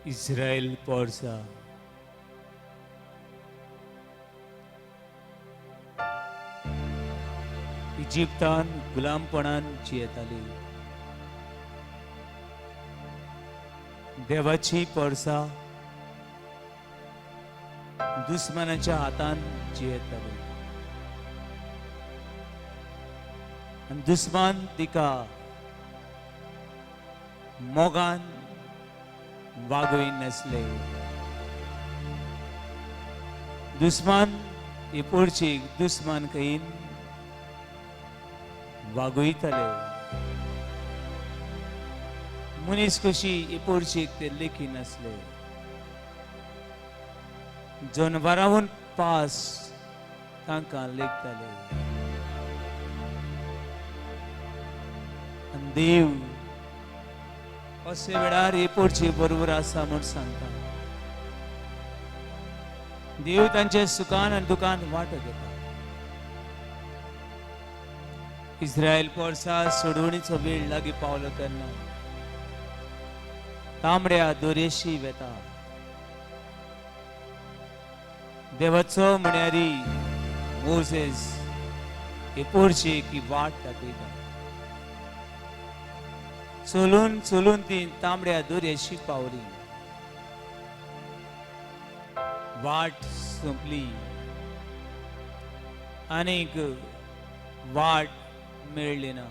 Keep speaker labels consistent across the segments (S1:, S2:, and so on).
S1: इस्रायल पोरसा इजिप्तान गुलामपणान जियेताली. देवाची पोरसा दुस्मानाच्या हातान जियेताली आनी दुस्मान तिका मोगान वागय नासले. दुस्मान ही पोरची दुस्मान कहीन वागयताले. मनीस कशी ही पोरचीक ते लेखी नासले. जनवराहून पास तांकां लेखताले. आनी देव अशे वेळार ही पोरची बरोबर आसा म्हूण सांगता. देव तांचे सुखान आनी दुखान वांटो घेता. इस्रायल पोरसा सोडवणीचो वेळ लागीं पावलो तेन्ना तांबड्या दोरेशी वेता. देवाचो म्हण्यारी मोजेस हे पोरची की वाट दाखयता. चलून चलून ती तांबड्या दोरयेशी पावली. वाट सोंपली, आनीक वाट मेळ्ळी ना.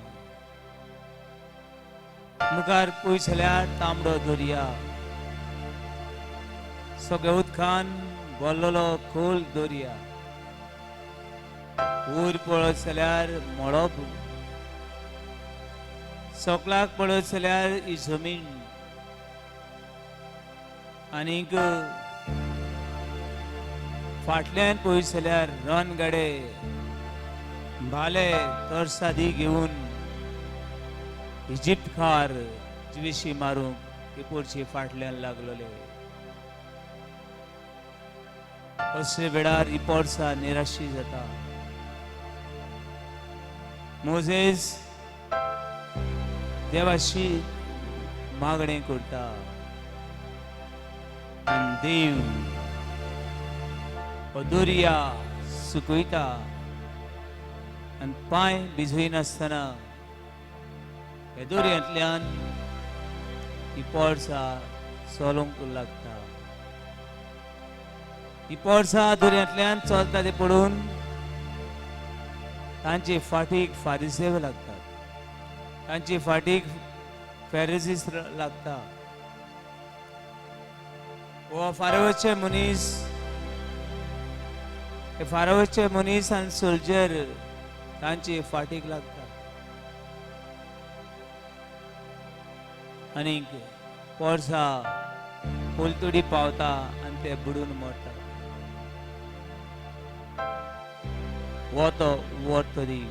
S1: मुखार पयस जाल्यार तांबडो दर्या, सगळ्या उदकान भरलेलो खोल दर्या. वयर पळयत जाल्यार मळब, सकलाक पळयत जाल्यार ही जमीन. आनीक फाटल्यान पळयत जाल्यार रणगाडे, भाले, तरसादी घेवन इजिप्तकार जिविशी मारूंक ही पोरची फाटल्यान लागलोले. असले वेळार ही पोरसा निराशी जाता. मोजेस देवाशी मागणें करता आनी देव हो दर्या सुकयता आनी पांय भिजयनासतना ह्या दर्यांतल्यान ही पोरसा चलूंक लागता. ही पोरसा दर्यांतल्यान चलता ते पळोवन तांचे फाटीक फारिसेव लागतात, तांचे फाटीक फेरेजीस लागता. हो फारोचे मनीस, हे फारोचे मनीस आनी सोल्जर तांचे फाटीक लागता आनी पोरसा पलतडी पावता आनी ते बुडून मरता. हो तो वर्त देव.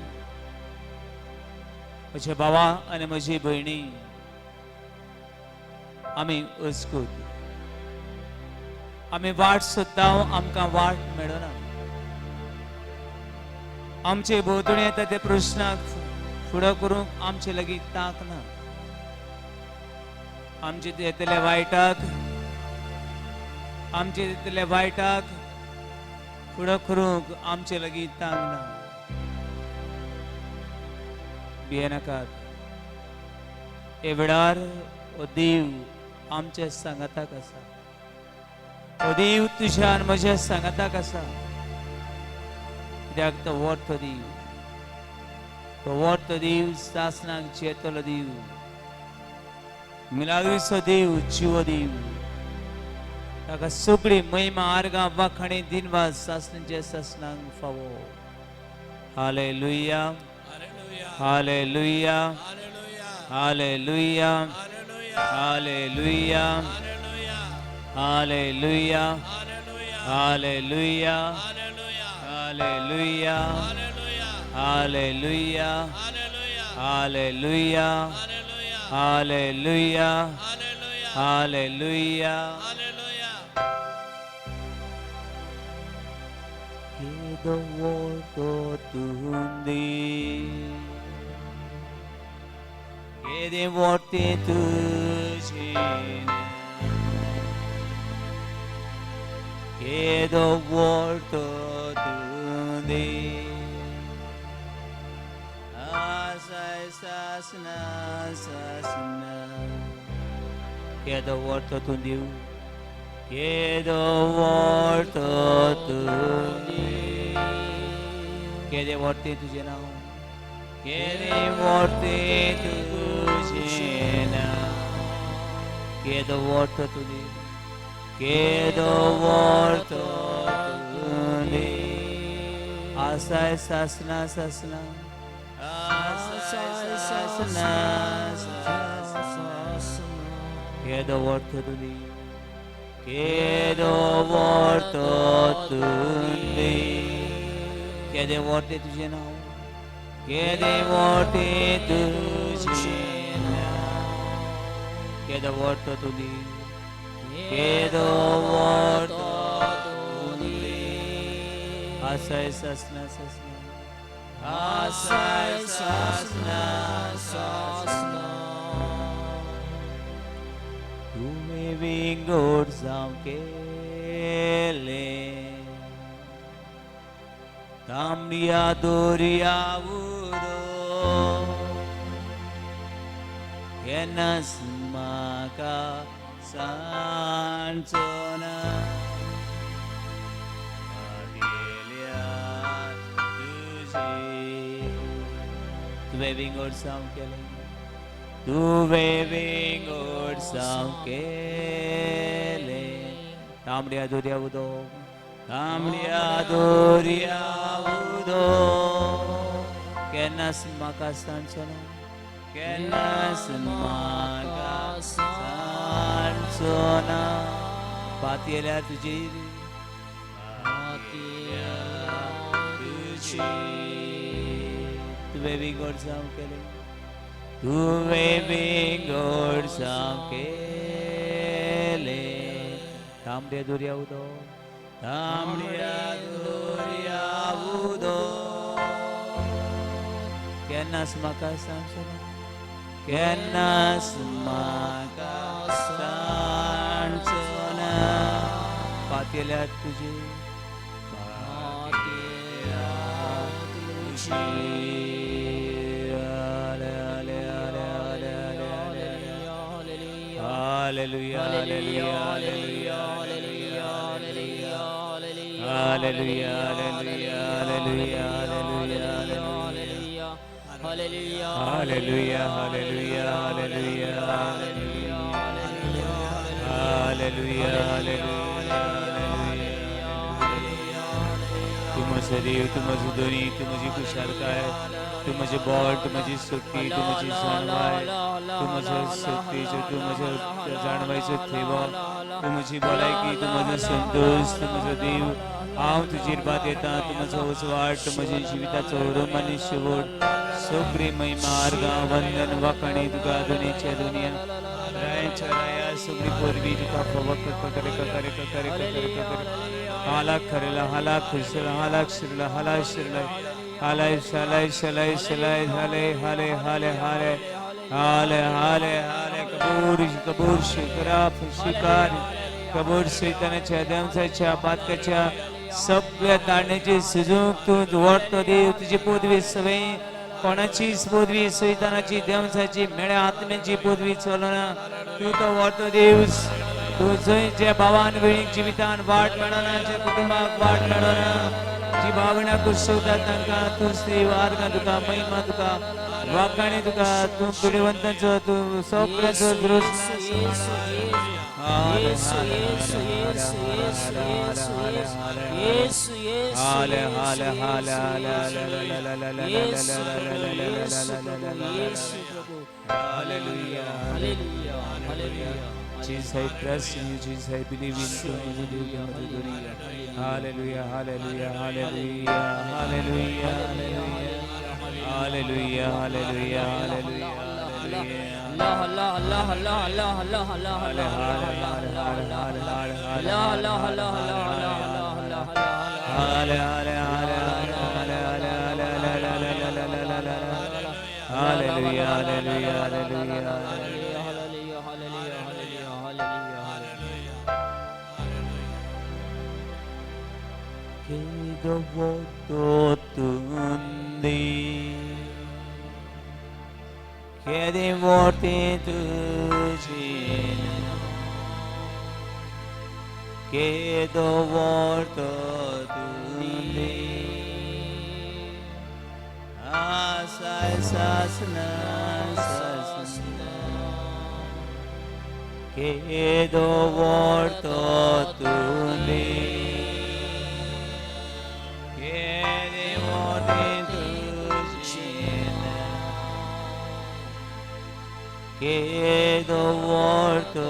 S1: म्हजे बाबा आनी म्हजी भयणी, आमी अस्कूत, आमी वाट सोदता, आमकां वाट मेळना. आमचे भोंवतणी येता ते प्रश्नाक फुडो करूंक आमचे लागीं तांक ना. आमचे येतल्या वायटाक, आमचे येतल्या वायटाक फुडो करूंक आमचे लागीं तांक ना. भियेनाकात. हे वेळार हो देव आमच्या सांगाताक आसा. हो देव तुज्या आनी म्हज्या सांगाताक आसा, कित्याक तो वर्थ देव, तो वर्थ देव, सासणाक जियेतलो देव, मिलाग्रीचो देव, जिवो देव. ताका सगळी महिमा, आर्गां, वाखाणी, दिनवास सासणाचे सासणाक फावो. Hallelujah.
S2: Hallelujah.
S1: Hallelujah.
S2: Hallelujah.
S1: Hallelujah.
S2: Hallelujah.
S1: Hallelujah.
S2: Hallelujah.
S1: Hallelujah.
S2: Hallelujah.
S1: Hallelujah.
S2: Hallelujah.
S1: Hallelujah.
S2: Hallelujah.
S1: Hallelujah.
S2: Hallelujah.
S1: केदो व्हड तुंदी, केदें व्हड तें तुजें नांव. केदो व्हड तो तूं देव. आसाय सासना सासना, केदो व्हड तो तूं देव, केदो व्हड तो तूं देव. केदें व्हड तें तुजें नांव, केदें व्हड तें तुजें नांव. केदो व्हड तो तूं देव, केदो व्हड तो तूं देव. आसाय सासना सासना, आसाय सासना सासना, केदो व्हड तो तूं देव, केदो व्हड तो तूं देव. केदें व्हड तें तुजें नांव, केदें व्हड तें तुजें नांव. केदो व्हड तो तूं देव, केदो व्हड तो तूं देव. आसाय सासना सासना, आसाय सासना सासना. तुवें विंगड जावं केलें तांबड्या दर्या उदक, केन्नाच म्हाका सांडचो ना. पातयेल्यार तुजी. तुवें विंगड जावं केलें, तुवें विंगड जावं केलें तांबड्या दर्या उदक, तांबड्या दर्या उदक, केन्नाच म्हाका सांडचो ना, केन्नाच म्हाका सांडचो ना. पातयेल्यार तुजी, पातयेल्यार तुजी. तुवें विंगड जावं केलें, तुवें विंगड जावं केलें तांबड्या दर्या उदक, तांबड्या दर्या उदक, केन्नाच म्हाका सांडचो ना, केन्नाच म्हाका सांडचो ना. पातयेल्यार तुजी, पातयेल्यार तुजी. आले आले आले आले आले आले. Hallelujah, hallelujah, hallelujah, hallelujah, hallelujah, hallelujah, hallelujah, hallelujah, hallelujah, hallelujah, hallelujah, hallelujah. तूं म्हजो देव, तूं म्हजो धनी, तूं म्हजी खुशालकाय, तूं म्हजें बळ, तूं म्हजी शक्ती, तूं म्हजी जाणवाय, तूं म्हजो शक्तीचो, तूं म्हज्या जाणवायचो थेवो, तूं म्हजी भलायकी, तूं म्हजो संतोश, तूं म्हजो देव. हांव तुजेर भात येता. तूं म्हजो उजवाड, तूं म्हज्या जिविताचो उर्म आनी शेवट. सगळी महिमा, आर्गां, वंदन, वाखाणी तुका दुनियेच्या दुनिया, रायाच्या राया. सगळी पदवी तुका फावो. करे करे करे करे करे. हाला खरेला हाला खुशला हाला शिरला हाला शिरला हालाय शालाय शलाय शलाय हाले हाले हाले हाले हाले हाले हाले. कबूर कबूर शिकरा शिकार कबूर. सैतानाच्या, देमसाच्या, पातकाच्या सगळ्या ताळण्याची सुजूक तूं व्हडतो देव. तुजी पदवी सवय कोणाचीच पदवी, सैतानाची, देमसाची, मेळ्या आत्म्याची पदवी चलना. तूं तो व्हडतो देव. तूं जंय ज्या भावान भयणीक जिवितान वाट मेळना, ज्या कुटुंबाक वाट मेळना, जी भावना कुसवतात तांकां तूं देव. आर्गां तुका, महिमा तुका, वाखाणी तुका. तूं पिडेवंतांचो, तूं सगळ्यांचो दुरुस्त.
S2: येसू, येसू, येसू, येसू, येसू, येसू, येसू.
S1: हाले हाले हाले हाले हाले.
S2: Yesu Prabhu, Yesu Prabhu, Yesu Prabhu.
S1: Hallelujah.
S2: Hallelujah, hallelujah.
S1: Jesus, I trust in you. Jesus, I believe in you. Hallelujah, hallelujah, hallelujah, hallelujah, hallelujah, hallelujah, hallelujah, hallelujah.
S2: Allah Allah Allah Allah Allah Allah Allah Allah Allah Allah Allah Allah Allah Allah Allah.
S1: Hale, hale, hale, hale, hale, hale, hale, hale, hale, hale, hale, hale. Hallelujah, hallelujah, hallelujah.
S2: Hallelujah, hallelujah, hallelujah, hallelujah.
S1: Chiedo voto tundi, chiedi morti tu chiedo volto tundi, asai sasna sasna, chiedo volto tundi. Chiedo volto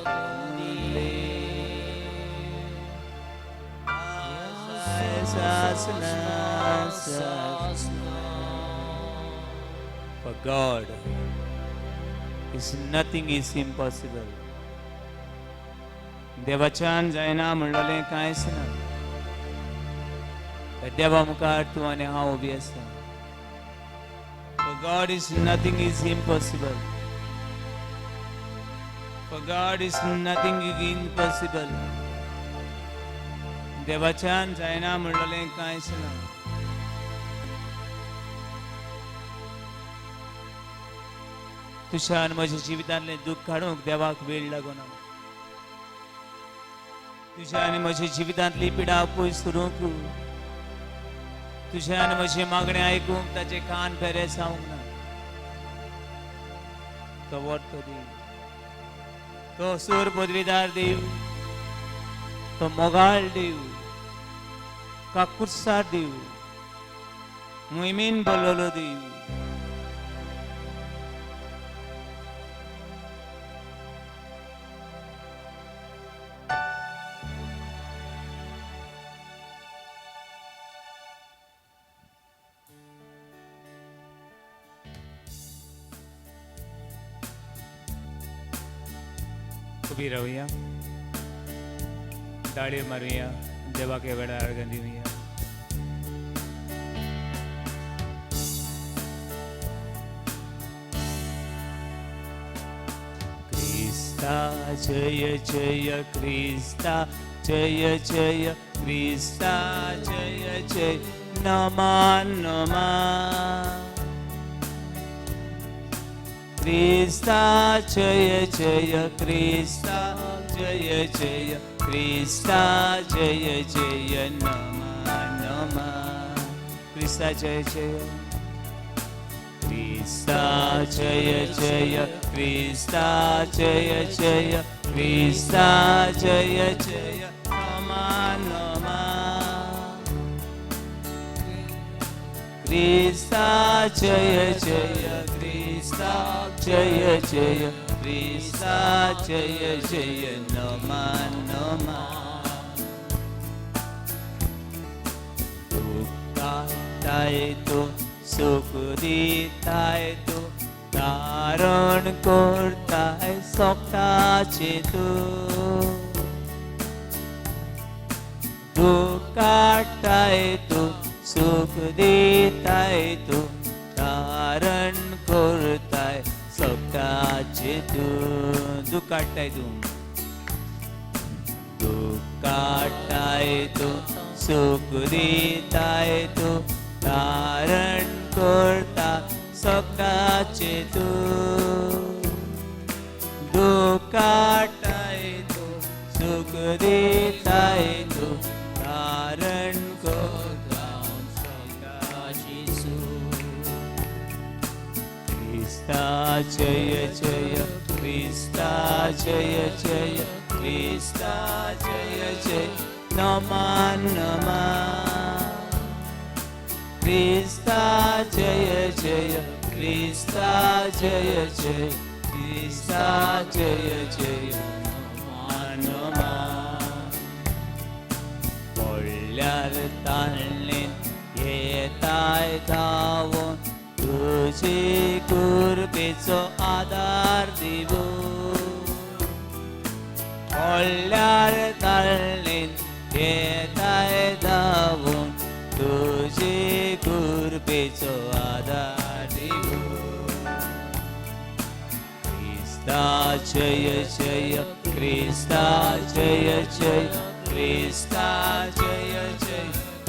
S1: tundi, sasna sasna. For God is nothing is impossible. देवाच्यान जायना म्हणलेलें कांयच ना. देवा मुखार तूं आनी हांव उबी आसा. For God is nothing is impossible. For God is nothing is impossible. देवाच्यान जायना म्हणलेलें कांयच ना. तुज्या आनी म्हज्या जिवितांतलें दुःख काडूंक देवाक वेळ लागना. तुज्या आनी म्हज्या जिवितांतली पिडा पयस करूंक, तुज्या आनी म्हजी मागणें आयकूंक ताचे कान पेरे जावंक ना. तो वर्तो देव, तो सूर पदवीदार देव, तो मोगाळ देव, काकुर्सार देव, मुहिमीन बोललो देव. उबी रावया, ताळयो मारुया, देवाक ह्या वेळार आर्गां दिवया. क्रिस्ता जय जय क्रिस्ता जय जय क्रिस्ता जय जय नमा नमा. क्रिस्ता जय जय क्रिस्ता जय जय क्रिस्ता जय जय नमा नमा. क्रिस्ता जय जय क्रिस्ता जय जय क्रिस्ता जय जय क्रिस्ता जय जय नमा नमा. क्रिस्ता जय जय क्रिस्ता जय जय क्रिस्ता जय जय नमा नमा. दुःख तो सुख दिताय तो तारण करताय सोकताचे तूं. दुःख काडटाय तूं सुख दिताय तूं तारण करताय सोकताचे तूं. दुःख काडटाय तूं, दुःख काडटाय तूं सुख दिताय तूं तारण करता सोकताचे तूं. दुःख काडटाय तूं सुख दिताय तूं तारण करता सोकताचे तूं. क्रिस्ता जय जय क्रिस्ता जय जय क्रिस्ता जय जय नमा नमा. क्रिस्ता जय जय क्रिस्ता जय जय क्रिस्ता जय जय नमा नमा. पडल्यार ताणलें येताय धांवून तुजे कृपेचो आदार दिवो. पडल्यार ताणलें येताय धांवून तुजे कृपेचो आदार दिवो. क्रिस्ता जय जय क्रिस्ता जय जय क्रिस्ता जय जय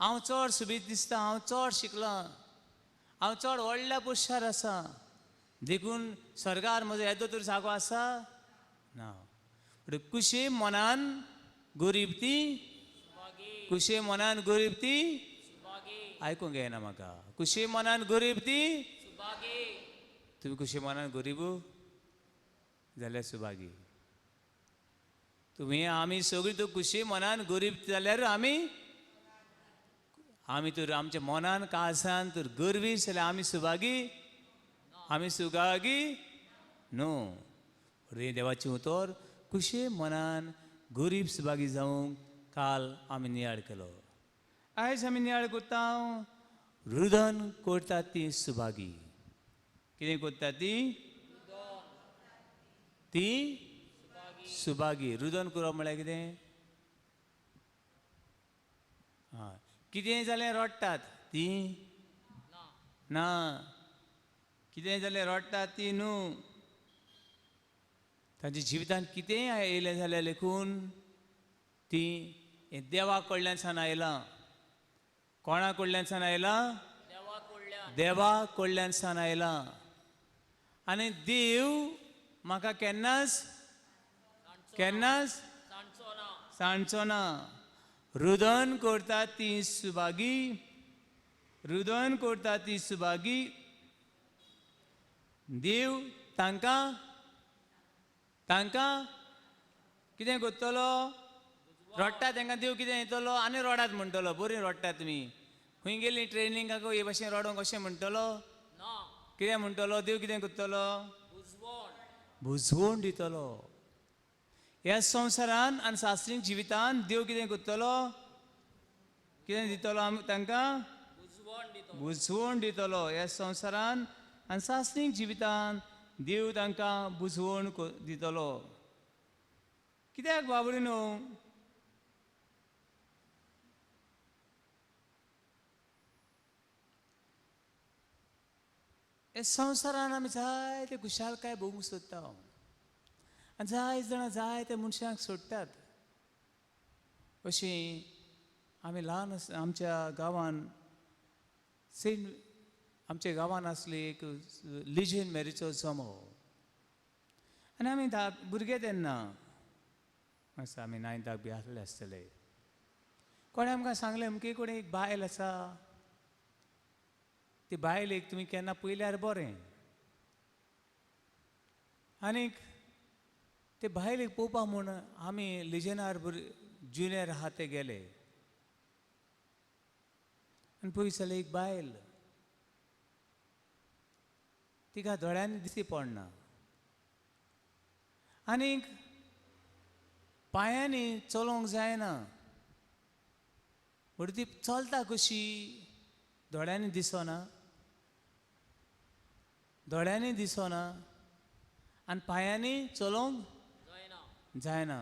S1: हांव चड सुबीत दिसता, हांव चड शिकलां, हांव चड व्हडल्या पोशार आसा, देखून स्वर्गार म्हजो येदो तर जागो आसा ना. पूण कुशे मनान गरीब ती, कुशे मनान गरीब ती, आयकूंक येना म्हाका. कुशे मनान गरीब ती, तुमी कुशे मनान गरीब जाल्यार सुभागी. तुमी आमी सगळीं तूं कुशे मनान गरीब जाल्यार आमी आमी तर आमच्या मनान काळजान तर गर्वी जाल्यार आमी सुभागी, आमी सुभागी न्हू. पूण देवाचें उतर कुशे मनान गरीब सुभागी जावंक काल आमी नियाळ केलो. आयज आमी नियाळ करता रुदन करतात ती सुभागी. कितें करता ती? ती सुभागी. रुदन करप म्हळ्यार कितें? आं, कितें जालें रडटात ती ना, कितें जालें रडटात ती न्हू. तांच्या जिवितांत कितेंय येयलें जाल्यार लेखून ती हें देवा कडल्यान सान आयलां. कोणा कडल्यान सान आयलां? देवा कडल्यान सान आयलां. आनी देव म्हाका केन्नाच केन्नाच सांडचो ना. रुदन करता ती सुभागी, रुदन करता ती सुभागी. देव तांकां तांकां कितें करतलो? रडटा तांकां देव कितें येतलो आनी रडात म्हणटलो. बरीं रडटा तुमी, खंय गेली ट्रेनिंगाक हे भाशेन रडोंक अशें म्हणटलो? कितें म्हणटलो? देव कितें करतलो? बुजवण दितलो. ह्या संवसारान आनी शास्त्रीक जिवितान देव कितें करतलो? कितें दितलो आमी तांकां? बुजवण दितलो. ह्या संवसारान आनी शास्त्रीक जिवितान देव तांकां बुजवण दितलो. कित्याक बाबडी न्हू? ह्या संवसारान आमी जायते खुशालकाय भोगूंक सोदता आनी जाय जाणां जायते मनशांक सोडटात. अशीं आमी ल्हान आमच्या गांवान सेंट आमच्या गांवान आसली एक लिजन मॅरीचो जमो आनी आमी धा भुरगे तेन्ना आसा, आमी नायन्थाक बी आसले आसतले. कोणें आमकां सांगलें अमके कडेन एक बायल आसा, ती बायलेक तुमी केन्ना पळयल्यार बरें. आनीक ते बायलेक पळोवपाक म्हूण आमी लिजनार ज्युनियर आहा ते गेले आनी पळयत जाल्यार एक बायल, तिका दोळ्यांनी दिश्टी पडना आनीक पांयांनी चलोवंक जायना. पूण ती चलता कशी? दोळ्यांनी दिसना, दोळ्यांनी दिसना आनी पांयांनी चलोवंक जायना.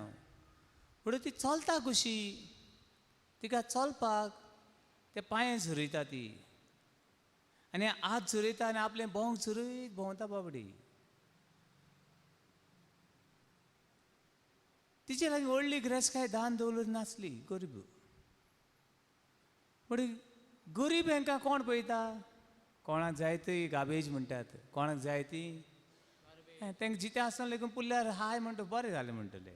S1: पूण ती चलता कशी? तिका चलपाक ते पांये झरयता ती आनी हात झरयता आनी आपलें भोंवक झरयत भोंवता बाबडी. तिचे लागीं व्हडली ग्रेसकाय दान दवरून नासली, गरीब. पूण गरीब हांकां कोण पळयता? कोणाक जाय ती गार्बेज म्हणटात, कोणाक जाय ती तांकां जितें आसतना लेगून पुरल्यार हाय म्हणटा बरें जालें म्हणटले.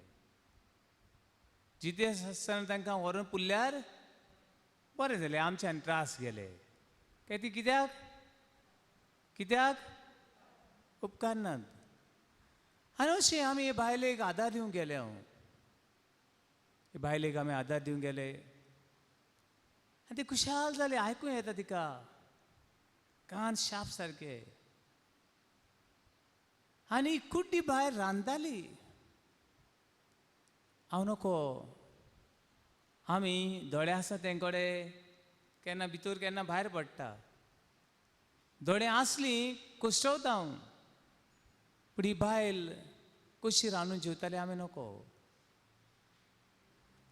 S1: जितें आसतना तांकां व्हरून पुरल्यार बरें जालें, आमच्यान त्रास गेले. काय ती कित्याक कित्याक उपकारनात. आनी अशें आमी हे बायलेक आदार दिवंक गेले. हांव हे बायलेक आमी आदार दिवंक गेले आनी ती खुशाल जाली. आयकूंक येता तिका, कान शाप सारके. आनी कुड्डी भायर रांदताली. हांव नको, आमी दोळे आसा तेंकडे केन्ना भितर केन्ना भायर पडटा. दोळे आसली कोश्टवता हांव, पूण ही बायल कशी रांदून जेवताली आमी नको.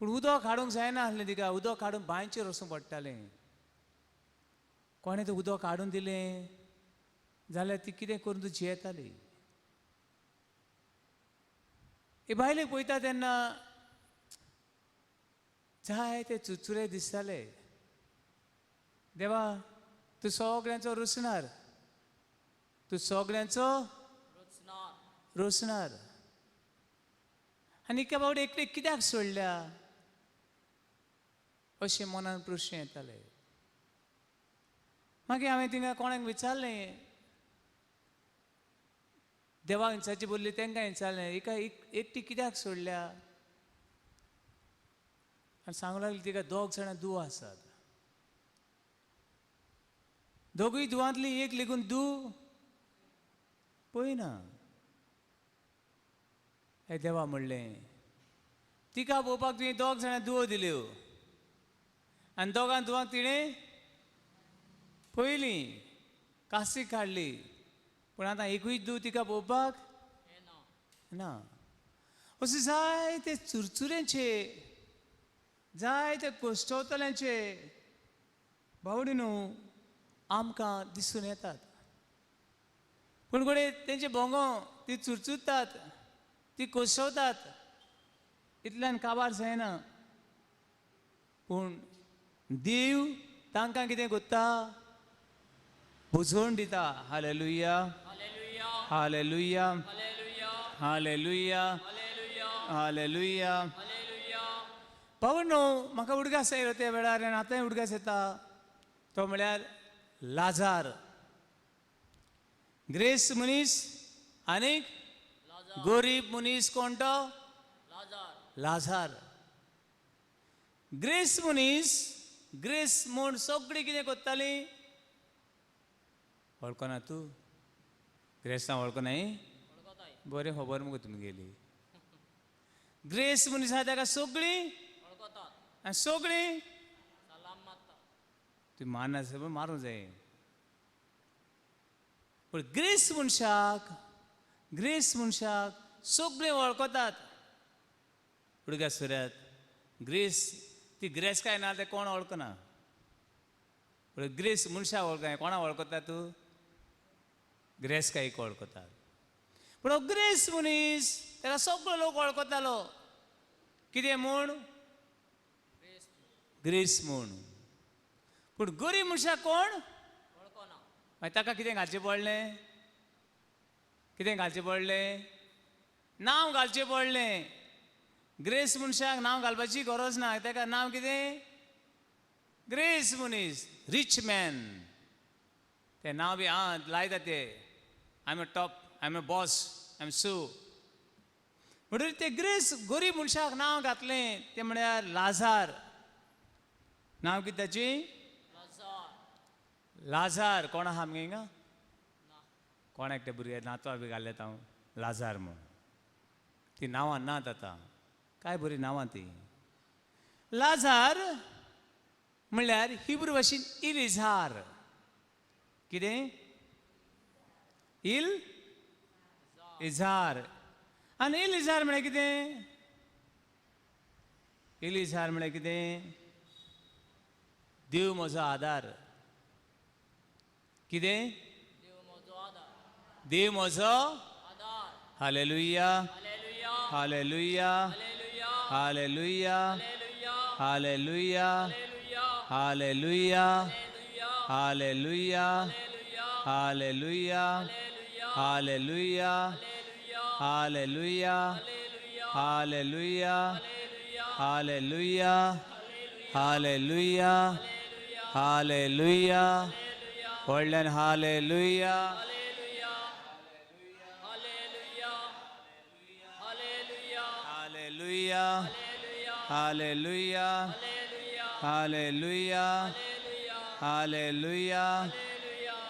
S1: पूण उदक हाडूंक जायना आसलें तिका, उदक हाडून बांयचेर वचूंक पडटालें. कोणें तें उदक हाडून दिलें जाल्यार ती कितें करून तूं जियेताली. हे बायलेक पळयता तेन्ना जायते चुरचुरे दिसताले. देवा तूं सगळ्यांचो रुसणार, तूं सगळ्यांचो रोसणार, आनी एका फावट एकले कित्याक सोडल्या अशें मनान प्रश्न येताले. मागीर हांवें थिंगा कोणाक विचारलें, देवाक विचारची बोल्ली तांकां विचारलें, एका एकटी कित्याक सोडल्या? आनी सांगूंक लागली तिका दोग जाणां दुव आसात, दोगूय दुवांतली एक लेगून दू पळयना. हे देवा म्हणलें, तिका पळोवपाक तुवें दोग जाणां दुवो दिल्यो आनी दोगां दुवांक तिणें पयली कासी काडली, पूण आतां एकूय दू तिका पळोवपाक ना. अशें जायते चुरचुऱ्यांचे, जायते कोश्टवतल्यांचे बावडी न्हू आमकां दिसून येतात. पूण घडये तेंचे भोंगो ती चुरचुरतात, ती कोसवतात, इतल्यान काबार जायना. पूण देव तांकां कितें करता? बुजोवन दिता. Hallelujah, hallelujah, hallelujah, hallelujah. पावन न्हू म्हाका उडगास आयलो त्या वेळार आनी आतांय उडगास येता, तो म्हळ्यार लाजार. ग्रेस मनीस आनीक गरीब मनीस कोण तो? लाजार. ग्रेस मनीस, ग्रेस म्हूण सगळीं कितें करतालीं? वळखना तूं ग्रेसां? वळखनाय? बरें खबर मुगो तुमगेली. ग्रेस मनीस आसा ताका सगळीं आनी सगळीं तुवें मारना मारूंक जाय. पूण ग्रेस मनशाक, ग्रेस मनशाक सगळीं वळखतात. उडग्या सुऱ्यात ग्रेस, ती ग्रेस काय ना तें कोण वळखना, पूण ग्रेस मनशाक वळखना. कोणा वळखता तूं? ग्रेस काय वळखतात. पूण हो ग्रेस मनीस ताका सगळो लोक वळखतालो. कितें म्हूण? ग्रेस म्हूण. पूण गरीब मनशाक कोण? मागीर ताका कितें घालचें पडलें? कितें घालचें पडलें? नांव घालचें पडलें. ग्रेस मनशाक नांव घालपाची गरज ना. ताका नांव कितें? ग्रेस मनीस, रिच मॅन. तें नांव बी आं लायता ते, I am a top, I am a boss, I am so. म्हणटकीर ते ग्रेस गरीब मनशाक नांव घातलें तें म्हळ्यार लाजार. नांव कितें ताचें? लाजार. कोण आहा आमगे हिंगा? कोण एकटे भुरगे नातवा बी घाल्लें हांव लाजार म्हूण. ती नांवां नात आतां, काय बरीं नांवां ती. लाजार म्हणल्यार हिब्रू भाशेन इलिझार. कितें? इल इझार. आनी इलिझार म्हळ्यार कितें? इलिझार म्हळ्यार कितें? देव म्हजो आदार. कितें? देव म्हजो आदार. Hallelujah, hallelujah, hallelujah, hallelujah, hallelujah, hallelujah, hallelujah, hallelujah, hallelujah, hallelujah, hallelujah, hallelujah, hallelujah. व्हडल्यान hallelujah. Hallelujah, hallelujah, hallelujah, hallelujah,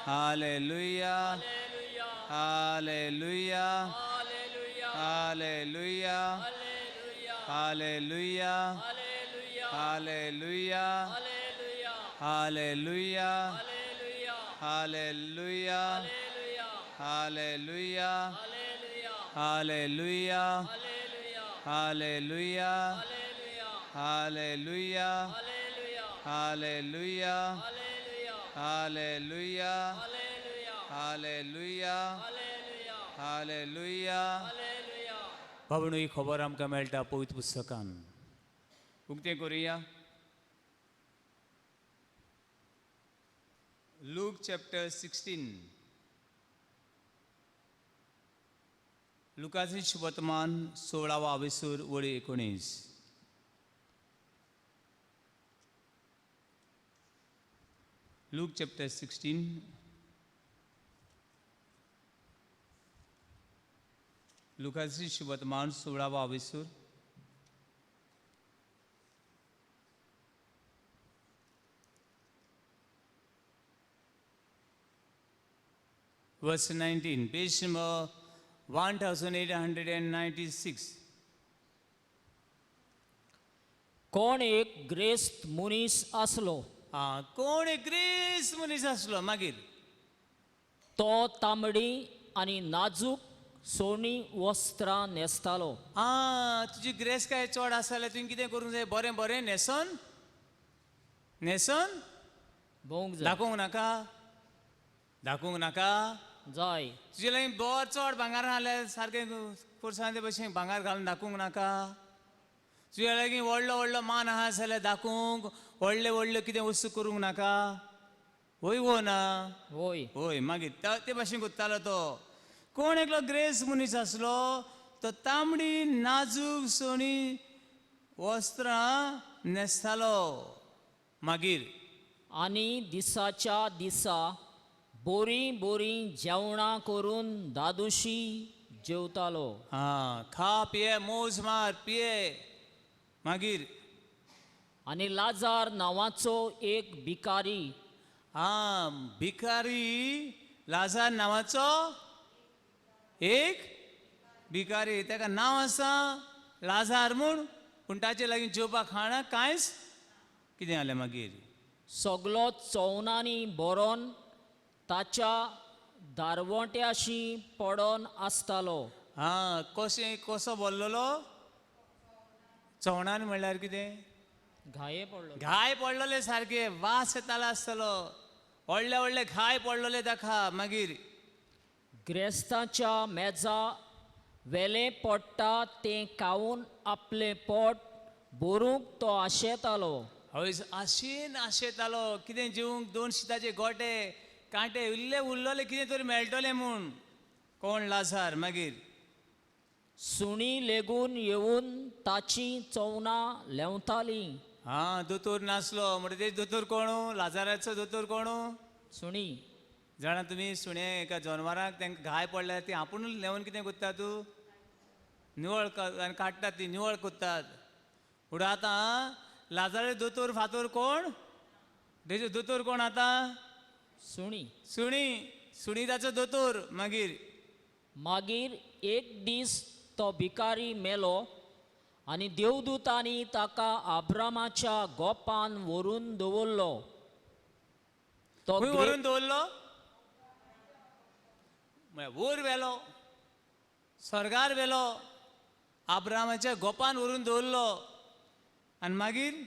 S1: hallelujah, hallelujah, hallelujah, hallelujah, hallelujah, hallelujah, hallelujah, hallelujah, hallelujah, hallelujah, hallelujah, hallelujah, hallelujah, hallelujah, hallelujah. बाबा ही खबर आमकां मेळटा पवित्र पुस्तकान. उक्तें करुया. Luke chapter 16. लुकाचे शुभवर्तमान 16वा आवेसूर वळी 19. Luke chapter 16. लुकाचे शुभवर्तमान 16वा आवेसूर verse 19, page number 1896.
S2: कोण एक ग्रेस्त मनीस आसलो.
S1: आं, कोण एक ग्रेस मनीस आसलो. मागीर
S2: तो तांबडी आनी नाजूक सोणी वस्त्रां न्हेसतालो.
S1: आं, तुजी ग्रेस काय चड आसा जाल्यार तुवें कितें करूंक जाय? बरें बरें न्हेसोन न्हेसोन
S2: भोवंक जाय.
S1: दाखोवंक नाका, दाखोवंक नाका.
S2: जाय.
S1: तुजे लागीं बर चड भांगार आसल्यार सारकें पोरसां ते भशेन भांगार घालून दाखोवंक नाका. तुज्या लागीं व्हडलो व्हडलो मान आहा जाल्यार दाखोवंक व्हडले व्हडल्यो कितें वस्तू करूंक नाका. वय वो ना?
S2: वय.
S1: हय. मागीर ते भाशेन कोत्तालो तो. कोण एकलो ग्रेस मनीस आसलो, तो तांबडी नाजूक सोणी वस्त्रां न्हेसतालो. मागीर
S2: आनी दिसाच्या दिसा बोरीं बोरीं जेवणां करून दादोशी जेवतालो.
S1: आं, खा पिये, मोज मार, पिये. मागीर
S2: आनी लाजार नांवाचो एक भिकारी
S1: आं, भिकारी, लाजार नांवाचो एक भिकारी. ताका नांव आसा लाजार म्हूण, पूण ताचे लागीं जेवपाक खाणां कांयच कितें जालें मागीर?
S2: सगलो चोवनांनी भरोन ताच्या दारवंट्याशी पडोन आसतालो.
S1: आं, कशें कसो बोल्लोलो? चवणान म्हणल्यार कितें?
S2: घाये पडलो.
S1: घाय पडलेले सारके, वास येतालो आसतलो, व्हडले व्हडले घाय पडलेले ताका. मागीर
S2: ग्रेस्ताच्या मेजा वेलें पडटा तें खावन आपलें पोट भरूंक तो आशेतालो.
S1: हय, आशेन आशेतालो कितें जेवंक, दोन शिताचे गोटे कांटे इल्ले उरलेले कितें तरी मेळटलें म्हूण. कोण? लाजार. मागीर
S2: सुणी लेगून येवन ताची चवनां ल्हेंवतालीं.
S1: आं, दोतोर नासलो म्हणटकीर दोतोर कोण? लाजाराचो दोतोर कोण?
S2: सुणी.
S1: जाणा तुमी, सुणे एका जनवरांक तांकां घाय पडल्यार ती आपुणूच ल्हेंवन कितें करता तूं? निवळ आनी काडटात, ती निवळ करतात. म्हणून आतां लाजारे दोतोर फातोर कोण? तेजो दोतोर कोण आतां?
S2: सुणी.
S1: सुणी. सुणी ताचो दोतोर. मागीर
S2: मागीर एक दीस तो भिकारी मेलो आनी देवदूतांनी ताका आब्रामाच्या गोपान व्हरून दवरलो. तो
S1: खंय व्हरून दवरलो? म्हळ्यार वयर व्हेलो, स्वर्गार व्हेलो, आब्रामाच्या गोपान व्हरून दवरलो. आनी मागीर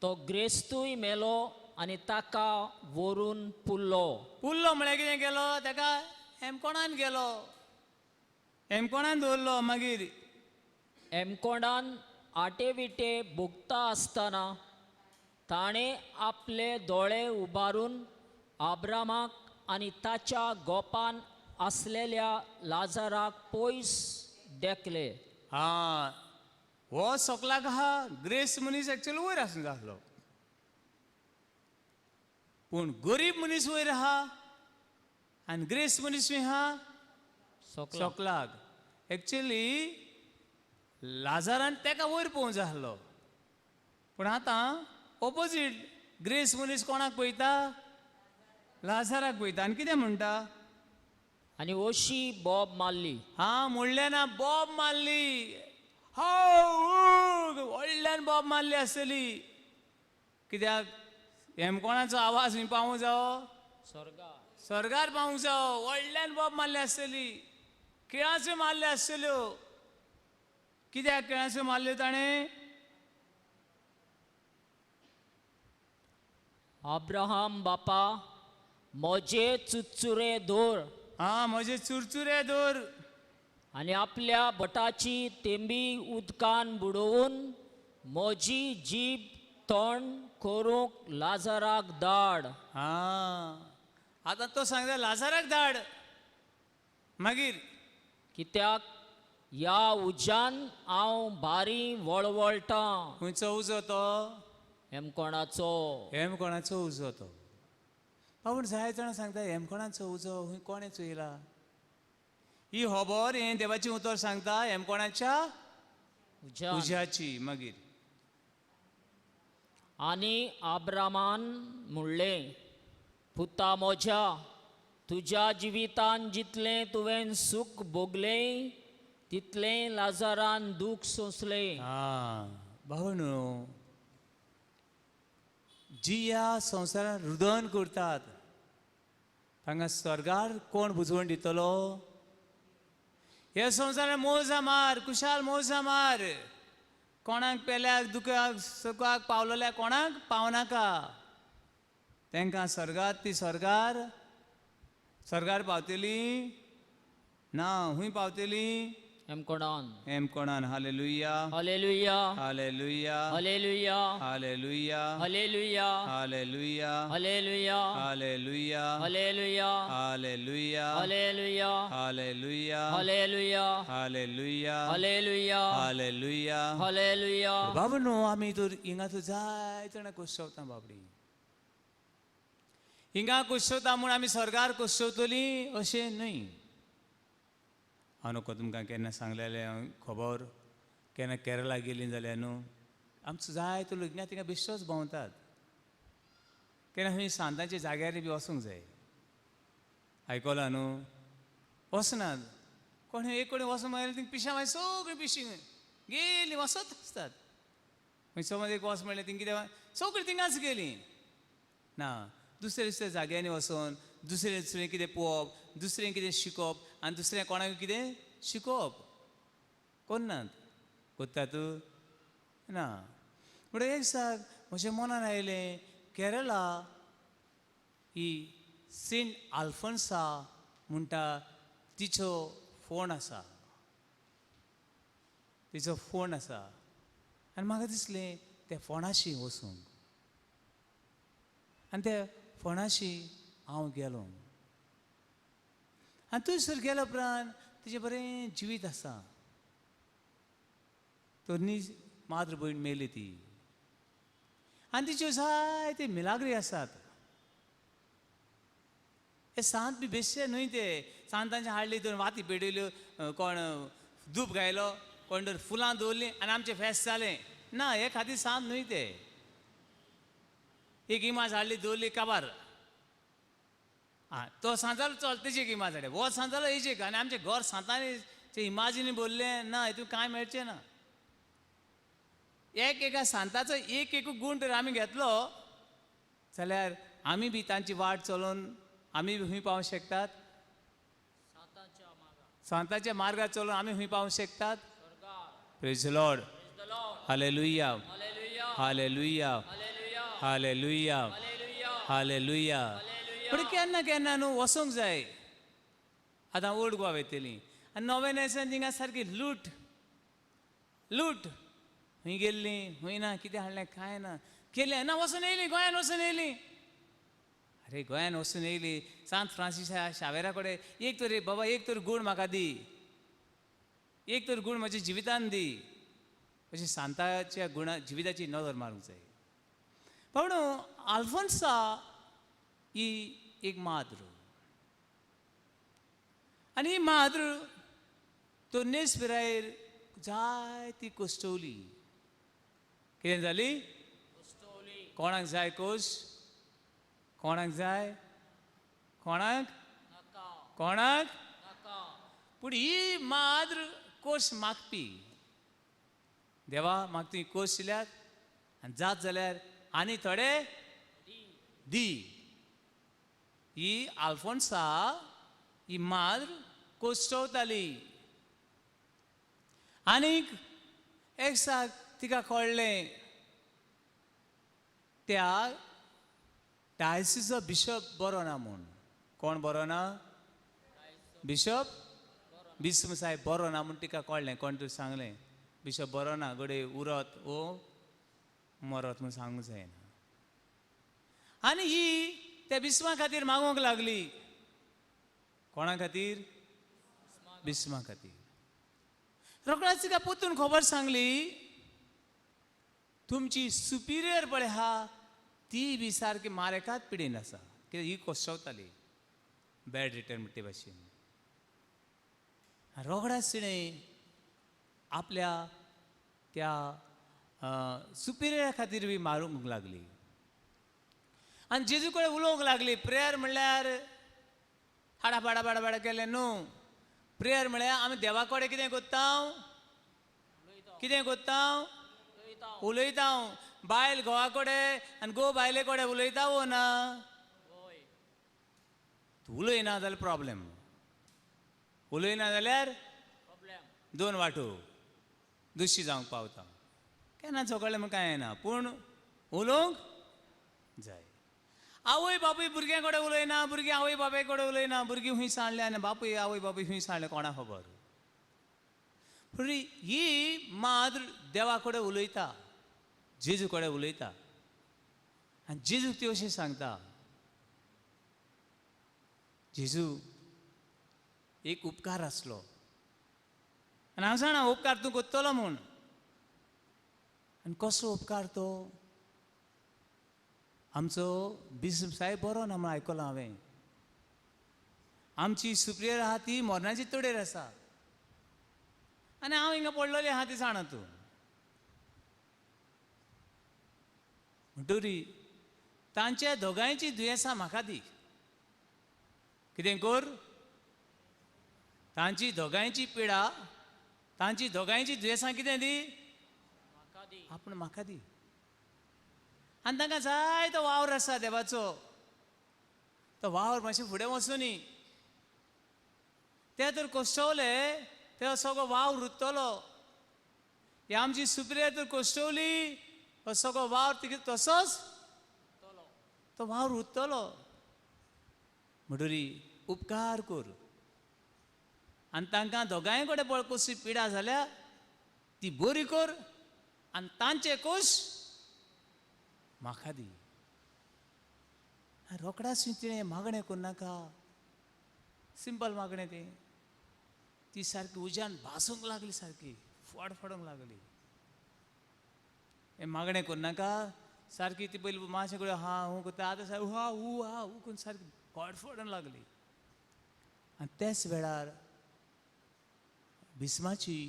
S2: तो ग्रेस्तूय मेलो आनी ताका व्हरून पुरलो.
S1: पुरलो म्हळ्यार कितें केलो? ताका हेमकोणान गेलो, हेमकोणान दवरलो. मागीर
S2: हेमकोणान आटे विटे भोगता आसतना ताणें आपले दोळे उबारून आब्रामाक आनी ताच्या गोपान आसलेल्या लाजाराक पयस देखले.
S1: आं, हो सोकलाक आहा ग्रेस मनीस एक्चुअली वयर आसूंक जाय आसलो, पूण गरीब मनीस वयर आहा आनी ग्रेस मनीस खंय आहा?
S2: सोकला.
S1: सोकलाक. एक्चुअली लाजारान ताका वयर पळोवंक जाय आसलो, पूण आतां ओपोजीट, ग्रेस मनीस कोणाक पळयता? लाजाराक पळयता. आनी कितें म्हणटा?
S2: आनी अशी बोब मारली.
S1: हा, म्हणलें ना, बोब मारली. हो, व्हडल्यान बोब मारली आसतली. कित्याक हेमकोणाचो आवाज खंय पावूंक जावो?
S2: स्वर्गा.
S1: स्वर्गार पावूंक जावो. व्हडल्यान बोब मारली आसतली, किळांच्यो मारल्यो आसतल्यो. कित्याक किळांच्यो मारल्यो ताणें?
S2: अब्राहम बापा, म्हजे चुरचुरे दवर.
S1: आं, म्हजे चुरचुरे दवर.
S2: आनी आपल्या बोटाची तेंबी उदकान बुडोवन म्हजी जीब तोंड करूंक लाजाराक धाड.
S1: आं. आतां तो सांगता लाजाराक धाड. मागीर
S2: कित्याक ह्या उज्यान हांव भारी वळवळटां.
S1: खंयचो उजो तो?
S2: हेमकोणाचो.
S1: हेमकोणाचो उजो तो. पूण जाय जाणां सांगता हेमकोणाचो उजो खंय कोणें चोयला? ही खबर हें देवाचें उतर सांगता हेमकोणाच्या उज्याची. मागीर
S2: आनी आब्रामान म्हणलें, पुता म्हज्या, तुज्या जिवितान जितलें तुवें सूख भोगलें तितलें लाजारान दूख सोंसलें.
S1: आं भावनो, जी ह्या संवसारान रुदन करतात तांकां स्वर्गार कोण बुजवण दितलो? ह्या संवसारान मोजा मार, कुशाल मोजा मार, कोणाक पेल्याक दुख्याक सुखाक पावलेल्या कोणाक पावनाका, तांकां स्वर्गार ती स्वर्गार स्वर्गार पावतली ना. हूंय पावतली?
S2: हेमकोणान.
S1: हेमकोणान. Hallelujah,
S2: hallelujah,
S1: hallelujah,
S2: hallelujah,
S1: hallelujah,
S2: hallelujah,
S1: hallelujah,
S2: hallelujah,
S1: hallelujah,
S2: hallelujah,
S1: hallelujah,
S2: hallelujah,
S1: hallelujah,
S2: hallelujah,
S1: hallelujah,
S2: hallelujah,
S1: hallelujah,
S2: hallelujah.
S1: बाबा न्हू, आमी तर हिंगा तर जाय जाणां कोसवता बाबडी, हिंगा कोसवता म्हूण आमी स्वर्गार कोसवतलीं अशें न्हय. हांव नको तुमकां केन्ना सांगलेलें खबर, केन्ना केरला गेलीं जाल्यार न्हू आमचो जायतो लोक हिंगा थिंगा बेश्टोच भोंवतात. केन्ना खंय सांतांच्या जाग्यार बी वचूंक जाय, आयकलां न्हू? वचनात कोण, एक कडेन वचूंक मागीर थिंग पिशां मागीर सगळीं पिशीं गेलीं वचत आसतात. मागीर समज एक वच म्हणलें थिंग कितें सगळीं थिंगाच गेलीं ना. दुसऱ्या दुसऱ्या जाग्यांनी वचोन दुसरें दुसरें कितें पळोवप, दुसरें कितें शिकप आनी दुसरें कोणाक कितें शिकोवप कोन्नात कोत्तात ना. म्हणटकीर एक दिसाक म्हज्या मनान आयलें, केरला ही सेंट आल्फोन्सा म्हणटा तिचो फोण आसा, तिचो फोण आसा. आनी म्हाका दिसलें त्या फोणाशी वचूंक, आनी त्या फोणाशी हांव गेलो. आनी थंयसर गेल्या उपरांत तिचें बरें जिवीत आसा. तरणी माद्र भयण मेली ती, आनी तिच्यो जायते मिलाग्री आसात. हे सांत बी बेश्टे न्हय, ते सांतांचे हाडली दोन वाती पेटयल्यो, कोण धूप घायलो, कोण तर फुलां दवरलीं आनी आमचें फेस्त जालें ना. हे खातीर सांत न्हय ते. एक इमाज हाडली दवरली काबार, आं तो सांत जालो चल तेजी एक इमाज हाडली, हो सांत जालो हेजी एक, आनी आमचें घर सांतांनी ते इमाजिनी भरलें ना, हितून कांय मेळचें ना. एक एका सांताचो एक एक गूण तर आमी घेतलो जाल्यार आमी बी तांची वाट चलोवन आमी बी खंय पावंक शकतात? सांताच्या मार्गार चलोवन आमी खंय पावंक शकतात? Praise the lord, hallelujah, hallelujah, hallelujah, hallelujah. पूण केन्ना केन्ना न्हू वचूंक जाय. आतां ओल्ड गोवा वयतलीं आनी नवें थिंगा सारकी लूट लूट, खंय गेल्लीं खंय ना, कितें हाडलें कांय ना, केलें ना, वचून येयलीं गोंयान वचून येयलीं. अरे गोंयान वचून येयली सांत फ्रांसिसा शावेरा कडेन एक तरी बाबा एक तर गूण म्हाका दी, एक तर गूण म्हज्या जिवितान दी, अशी सांताच्या गुणा जिविताची नदर मारूंक जाय. पूण आल्फोन्सा ही एक माद्र, आनी ही माद्र तरनेच पिरायेर जायती कोश्टवली. कितें जाली? कोणाक जाय कोश? कोणाक जाय? कोणाक? कोणाक? पूण ही माद्र कोश मागपी, देवा म्हाका तुवें कोश दिल्यात आनी जात जाल्यार आनी थोडे दी. ही आल्फोन्सा ही माद्र कोश्टवताली. आनीक एक दिसाक तिका कळ्ळें त्या डायसिसचो बिशप बरो ना म्हूण. कोण बरो ना? बिशप बिस्म साहेब बरो ना म्हूण तिका कळ्ळें. कोण तरी सांगलें बिशप बरो ना, घडये उरत वो मरत म्हूण सांगूंक जायना. आनी ही त्या बिस्मा खातीर मागूंक लागली. कोणा खातीर? बिस्मा खातीर. रोखडाच तिका परतून खबर सांगली, तुमची सुपिरियर पळय आहा ती बी सारकी मारेकात पिडेन आसा. कित्याक ही कोसवताली बॅड रिटर्न म्हणटे भाशेन. रोखडाच तिणें आपल्या त्या सुपिरियरा खातीर बी मारूंक लागली आनी जेजू कडेन उलोवंक लागली. प्रेयर म्हणल्यार हाडा बाडा बाडा बाडा केलें न्हू. प्रेयर म्हणल्यार आमी देवा कडेन कितें करता? कितें करता? उलयता. बायल घोवा कडेन आनी घोव बायले कडेन उलयता वो ना? तूं उलयना जाल्यार प्रॉब्लेम. उलयना जाल्यार दोन वांटो दुशी जावंक पावता. केन्ना झगडलें म्हण कांय ना, पूण उलोवंक जाय. आवय बापूय भुरग्यां कडेन उलयना, भुरगीं आवय बापाय कडेन उलयना, भुरगीं खंय सांडलें आनी बापूय आवय बापूय खंय सांडलें कोणाक खबर. पूण ही माद्र देवा कडेन उलयता, जेजू कडेन उलयता आनी जेजूक ती अशें सांगता, जेजू एक उपकार आसलो आनी हांव जाणा उपकार तूं करतलो म्हूण. आनी कसो उपकार तो? आमचो बिस्प साहेब बरो ना म्हूण आयकलां हांवें. आमची सुप्रियर आहा ती मरणाची तडेर आसा आनी हांव हिंगा पडलेली आहा ती जाणा तूं. म्हणटरी तांच्या दोगांयची दुयेंसां म्हाका दी. कितें कर? तांची दोगांयची पिडा, तांची दोगांयची दुयेंसां कितें दी? आपूण म्हाका दी. आनी तांकां जाय तो वावर आसा देवाचो, तो वावर मातशें फुडें वचुनी. ते तर कोश्टवले ते सगळो वावर उरतलो. ही आमची सुप्रिया तर कोश्टवली हो सगळो वावर तिगे तसोच तो वावर उरतलो. म्हणटरी उपकार कर आनी तांकां दोगांय कडेन पळय कसली पिडा जाल्या ती बरी कर आनी तांचे कोश म्हाका दी. रोखडाच तिणें मागणें करूं नाका, सिंपल मागणें तें. ती सारकी उज्यान भासूंक लागली, सारकी फडफडूंक लागली. हें मागणें करूं नाका, सारकी ती पयली मातशें कडेन हा हूं करता, आतां सारकी हा हू हा हू करून सारकी फडफडूंक लागली. आनी त्याच वेळार भीस्माची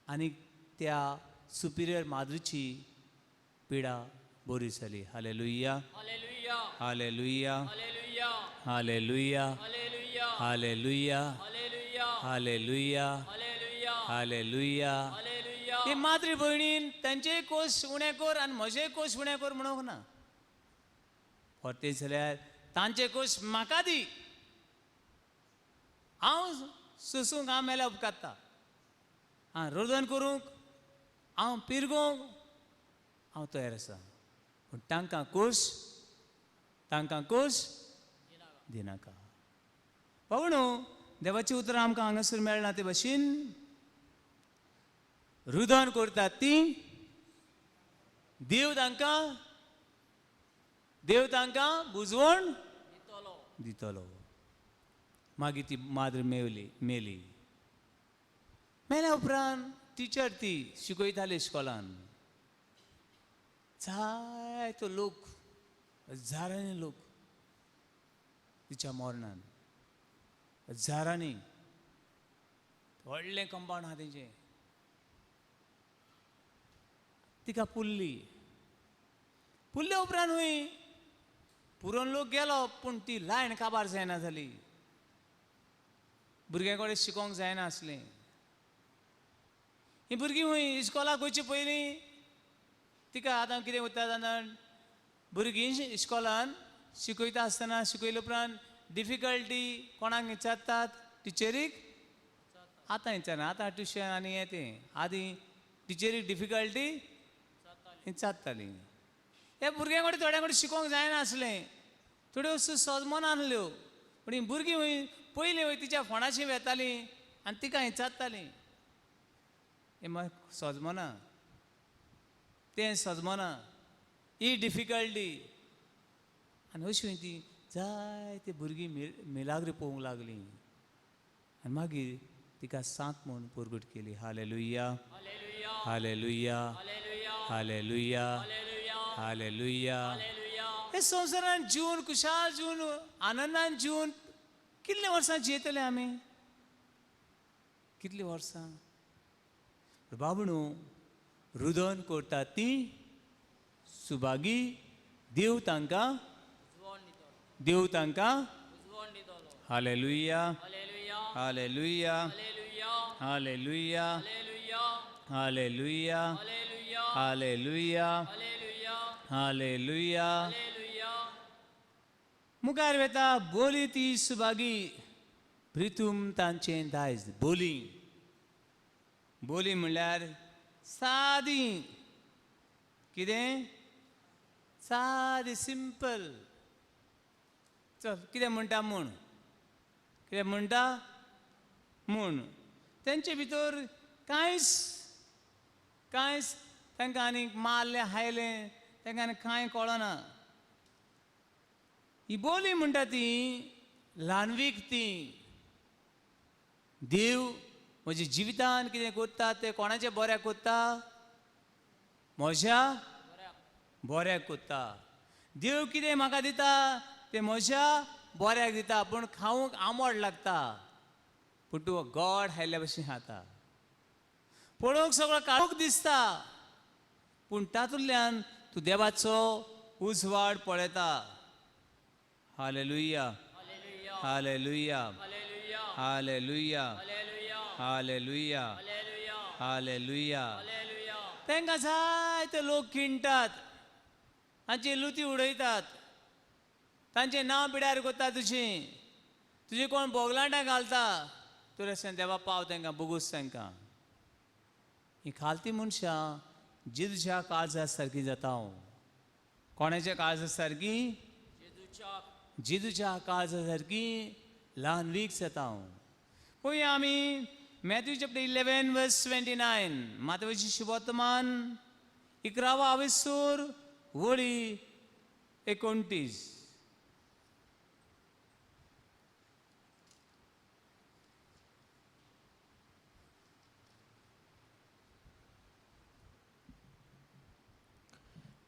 S1: आनी त्या सुपिरियर माद्रीची पिडा बरी जाली. Hallelujah,
S2: hallelujah,
S1: hallelujah,
S2: hallelujah,
S1: hallelujah,
S2: hallelujah,
S1: hallelujah,
S2: hallelujah,
S1: hallelujah,
S2: hallelujah,
S1: hallelujah.
S2: Hallelujah.
S1: ही माद्री भयणीन तांचेय कोश उणें कर आनी म्हजेय कोश उणें कर म्हणूंक ना. परतें जाल्यार तांचे कोश म्हाका दी, हांव सोसूंक हांव मेल्यार उपकारता, आं रोदन करूंक हांव पिरगोंक हांव तयार आसा, पूण तांकां कोश, तांकां कोश दिनाका. पावणू देवाची उतरां आमकां हांगासर मेळना ते भाशेन रुदन करतात ती देव तांकां, देव तांकां बुजवण दितलो. मागीर ती माद्र मेवली, मेली. मेल्या उपरांत टिचर ती शिकयताली इस्कॉलान. जायतो लोक, हजारांनी लोक तिच्या मरणान, हजारांनी, व्हडलें कंपावंड आहा तेंचें. तिका पुरली. पुरल्या उपरांत हुंय पुरोवन लोक गेलो, पूण ती लायन काबार जायना जाली. भुरग्यां कडेन शिकोवंक जायना आसलें. ही भुरगीं हुंय इस्कॉलाक वयचे पयलीं तिका आतां कितें उरता जाणा, भुरगीं इस्कॉलान शिकयता आसतना शिकयले उपरांत डिफिकल्टी कोणाक विचारतात? टिचरीक. आतां विचारना, आतां ट्युशन आनी हें तें. आदीं टिचरीक डिफिकल्टी विचारताली. हे भुरग्यां कडेन थोड्यां कडेन शिकोवंक जायना आसलें, थोड्यो वस्तू सजमना आसल्यो. पूण हीं भुरगीं वय पयलीं वय तिच्या फोणाशी वेतालीं आनी तिका विचारतालीं, हें म्हाका सजमना, तें सजमना, ही डिफिकल्टी. आनी अशीं ती जायती भुरगीं मिलाग्री पळोवंक लागलीं आनी मागीर तिका सांत म्हूण परगट केली. Hallelujah, hallelujah, hallelujah, hallelujah. हे संवसारान जिवन खुशाल जिवन आनंदान जिवन कितलीं वर्सां जियेतले आमी? कितलीं वर्सां? बाबणू रुदन करतात ती सुभागी, देव तांकां, देव तांकां. Hallelujah, hallelujah, hallelujah, hallelujah, hallelujah, hallelujah. मुखार वेता बोली ती सुभागी, प्रितूम तांचें दायज. बोली, बोली म्हणल्यार सादी, कितें सादी, सिंपल. चल कितें म्हणटा म्हूण, कितें म्हणटा म्हूण तेंचे भितर कांयच कांयच तांकां आनीक मारलें हायलें तांकां आनी कांय कळना. ही बोली म्हणटा ती ल्हानवीक ती. देव म्हज्या जिवितान कितें करता तें कोणाचें बऱ्याक करता? म्हज्या बऱ्याक करता. देव कितें म्हाका दिता तें म्हज्या बऱ्याक दिता, पूण खावंक आंबट लागता, पूण तूं गोड खायल्ल्या भशेन खाता. पळोवंक सगळो काळोख दिसता, पूण तातूंतल्यान तूं देवाचो उजवाड पळयता. Hallelujah, hallelujah, hallelujah, hallelujah, hallelujah. तांकां जायते लोक खिणटात, तांची लुती उडयतात, तांचें नांव पिड्यार करता, तुजें तुजें कोण बोगलांटां घालता, तूं रस्त्यान देवा पाव तांकां, बोगूस तांकां. ही खालती मनशां जेजूच्या काळजा सारकी जाता. हांव कोणाच्या काळजा सारकी? जेजूच्या काळजा सारकी ल्हान वीक जाता. हांव पळोवया आमी मॅथ्यू चॅप्टर 11 वर्स 29, मातवेची शुभवर्तमान 11वा आवेसूर वळी 29.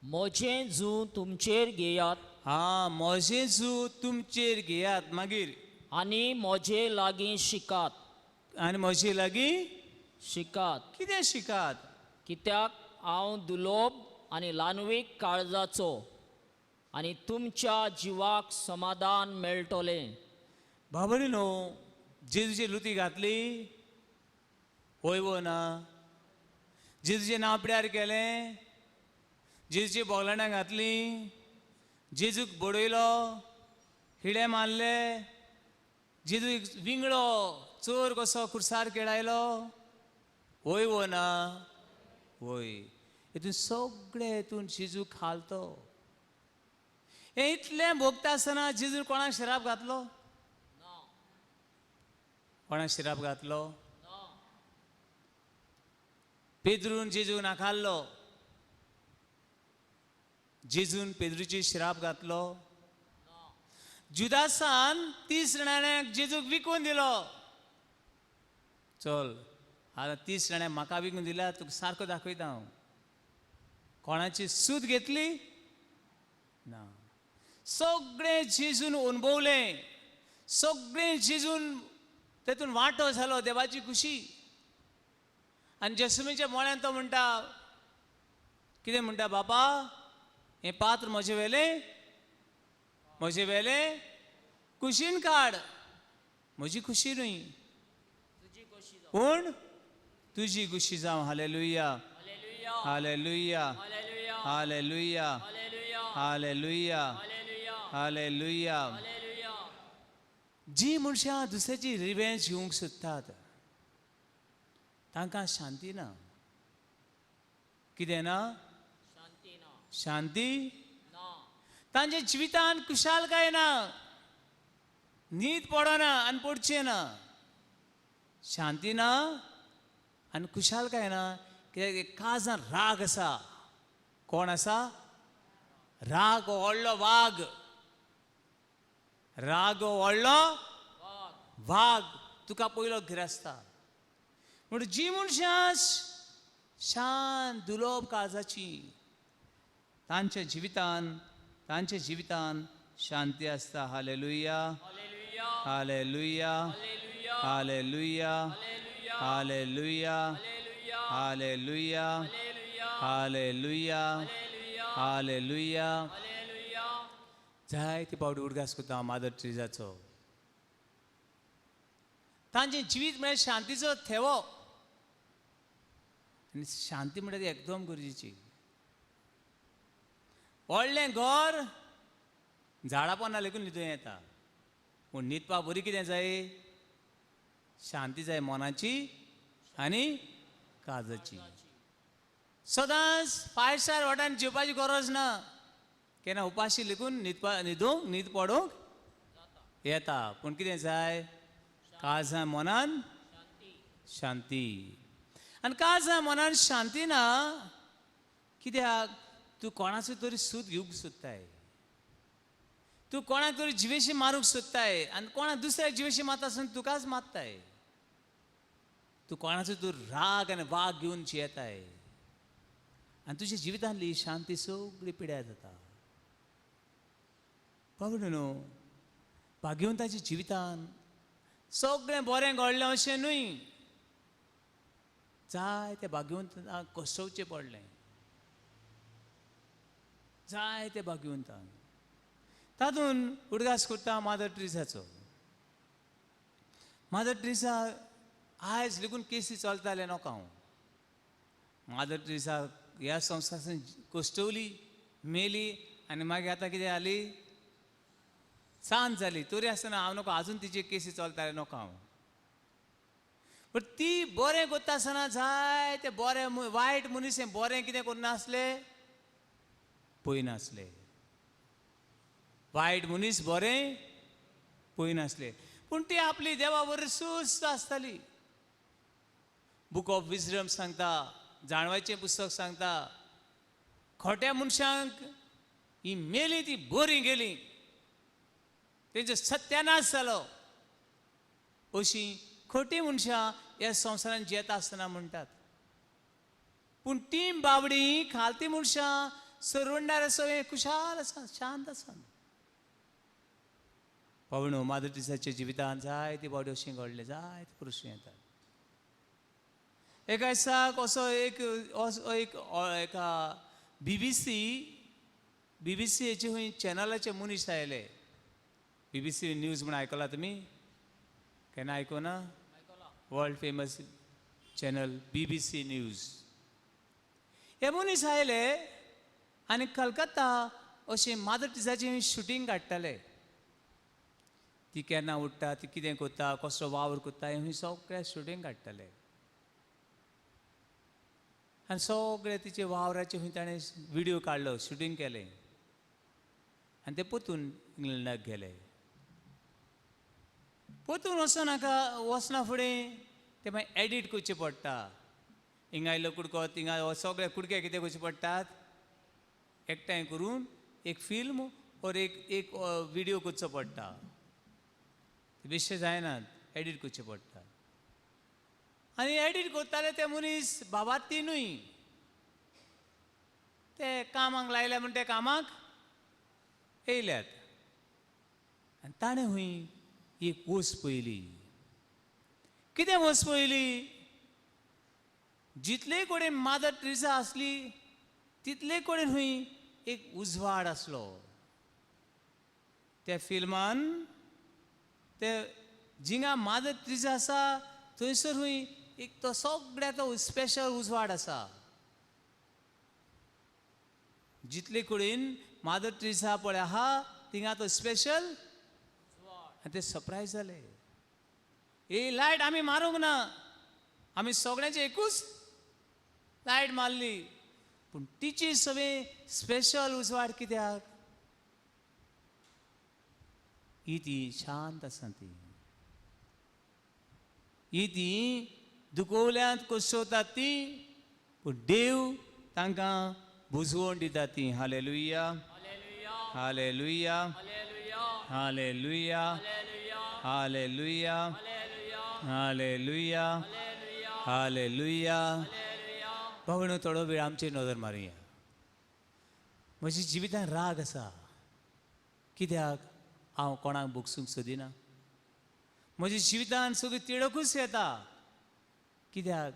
S2: म्हजें जूं तुमचेर घेयात.
S1: हा, म्हजें जू तुमचेर घेयात. मागीर
S2: आनी म्हजे लागीं शिकात.
S1: आनी म्हजे लागीं
S2: शिकात.
S1: कितें शिकात?
S2: कित्याक हांव दुलोब आनी ल्हानवीक काळजाचो, आनी तुमच्या जिवाक समाधान मेळटलें.
S1: बाबडी न्हू जेजूची लुती घातली, हय वो ना? जेजूचें नांव पिड्यार केलें, जेजूची बोगलांडां घातली, जेजूक बडयलो, हिडे मारले, जेजूक विंगळो चोर कसो खुर्सार केळायलो, हय वो ना? वय. हितून सगळे हितून जेजू खालतो. हें इतलें भोगता आसतना जेजून कोणाक शिराप घातलो? कोणाक शिराप घातलो? पेद्रून जेजूक नाकारलो, जेजून पेद्रूची शिराप घातलो. जुदासान 30 नाण्याक जेजूक विकून दिलो. चल आतां 30 नाण्याक म्हाका विकून दिल्या, तुका सारको दाखयता हांव. कोणाची सूद घेतली ना. सगळें जेजून अणभवलें, सगळें जेजून तेतून वांटो जालो देवाची खुशी. आनी जेसुमीच्या मोळ्यान तो म्हणटा, कितें म्हणटा? बापा हें पात्र म्हजें वेलें, म्हजें वेलें कुशीन काड, म्हजी खुशी न्हय पूण तुजी खुशी जावं. Hallelujah, hallelujah, hallelujah, hallelujah, hallelujah. जी मनशां दुसऱ्याची रिवेंज घेवंक सोदतात तांकां शांती ना. कितें ना? शांती. तांच्या जिवितान खुशालकाय ना, न्हीद पडना आनी पडचें ना, शांती ना आनी खुशालकाय ना. कित्याक काळजान राग आसा. कोण आसा? राग, व्हडलो वाग. राग हो व्हडलो वाग, तुका पयलो गिरासता. म्हण जी मनशां शांत दुलोब काळजाची तांच्या जिवितान शांती आसता. Hallelujah, hallelujah, hallelujah, hallelujah, hallelujah, hallelujah, hallelujah. जायते पावटी उडगास करता हांव मादर ट्रिजाचो. तांचें जिवीत म्हळ्यार शांतीचो थेवो, आनी शांती म्हळ्यार ती एकदम गरजेची. व्हडलें घर झाडां पोंदा लेगून न्हिदूं येता, पूण न्हिदपाक बरी कितें जाय? शांती जाय मनाची आनी काळजाची. सदांच 5 स्टार हॉटेलान जेवपाची गरज ना, केन्ना उपाशी लेगून न्हिदूंक न्हीद पडूंक येता, पूण कितें जाय? काळजा मनान शांती. आनी काळजा मनान शांती ना कित्याक? तूं कोणाचो तरी सूद घेवंक सोदताय, तूं कोणाक तरी जिवेशी मारूंक सोदताय, आनी कोणाक दुसऱ्याक जिवेशी मारता आसून तुकाच मारताय. तूं कोणाचो तूं राग आनी वाग घेवन जियेताय आनी तुज्या जिवितांतली शांती सगळी पिड्यार जाता. बाबा न्हू, भाग्यवंताच्या जिवितान सगळें बरें घडलें अशें न्हय, जायते भाग्यवंतांक कसोवचें पडलें, जायते भाग्यवंतांक. तातूंत उडगास करता मादर ट्रिसाचो. मादर ट्रिसा आयज लेगून केसी चलताले नोका हांव. मादर ट्रिसा ह्या संवसारान कश्टवली, मेली, आनी मागीर आतां कितें जाली? सांज जाली. तरी आसतना हांव नको आजून तिचे केसी चलताले नोका हांव. पूण ती बरें करता आसतना जायते बरें वायट मनीस हें बरें कितें करनासले, पळयनासले. वायट मनीस बरें पळयनासले, पूण ती आपली देवा बरी सुस्त आसताली. बुक ऑफ विजडम सांगता, जाणवायचें पुस्तक सांगता, खोट्या मनशांक ही मेली ती बरी गेली, तेंचो सत्यानाश जालो. अशीं खोटी मनशां ह्या संवसारांत जियेता आसतना म्हणटात. पूण ती बावडी खालती मनशां सरवंडार सगळें खुशाल आसा, शांत आसा. पावणो मादर टिसाच्या जिवितांत जायते बावडी अशें घडलें, जायते प्रस्न येतात. एका दिसाक असो एक असो एक एका बीबीसी हेचे खंय चॅनलाचे मनीस आयले. बीबीसी न्यूज म्हूण आयकलां तुमी? केन्ना आयकुना? World famous channel BBC news. हे मनीस आयले आनी कलकत्ता अशें मादर टिसाचें शुटींग काडटाले. ती केन्ना उठ्ठा, ती कितें करता, कसलो वावर करता, हें सगळें शुटींग काडटाले. आनी सगळें तिचे वावराचे खंय ताणें विडियो काडलो, शुटींग केलें, आनी ते परतून इंग्लंडाक गेले. परतून वचनाका, वचना फुडें ते मागीर एडीट करचें पडटा. हिंगा आयलो कुडको, थिंगा सगळे कुडके कितें करचे पडटात, एकठांय करून एक फिल्म ओर एक विडियो करचो पडटा. बेश्टे जायनात, एडीट करचें पडटा. आनी एडीट करताले ते मनीस बाबा ती न्हय, ते कामाक लायले म्हूण ते कामाक येयल्यात. आनी ताणें खंय एक वस्त पळयली. कितें वस्त पळयली? जितले कडेन मादर ट्रिसा आसली तितले कडेन खंय एक उजवाड आसलो. त्या फिल्मान ते जिंगा मादर ट्रिसा आसा थंयसर खंय एक तो सगळ्या तो स्पेशल उजवाड आसा. जितले कडेन मादर ट्रिसा पळय आहा थिंगा तो स्पेशल. आनी ते सरप्रायज जाले. ही लायट आमी मारूंक ना, आमी सगळ्यांचे एकूच लायट मारली, पूण तिची सगळें स्पेशल उजवाड कित्याक? ही ती शांत आसा, ती ही ती दुखवल्यांत कोसवतात ती, पूण देव तांकां बुजवण दिता ती. Hallelujah, hallelujah, Hallelujah, hallelujah, hallelujah, hallelujah. भावणो थोडो वेळ आमचेर नदर मारुया. म्हज्या जिवितान राग आसा कित्याक हांव कोणाक भोगसूंक सोदिना. म्हज्या जिवितान सगळी तिडकूच येता कित्याक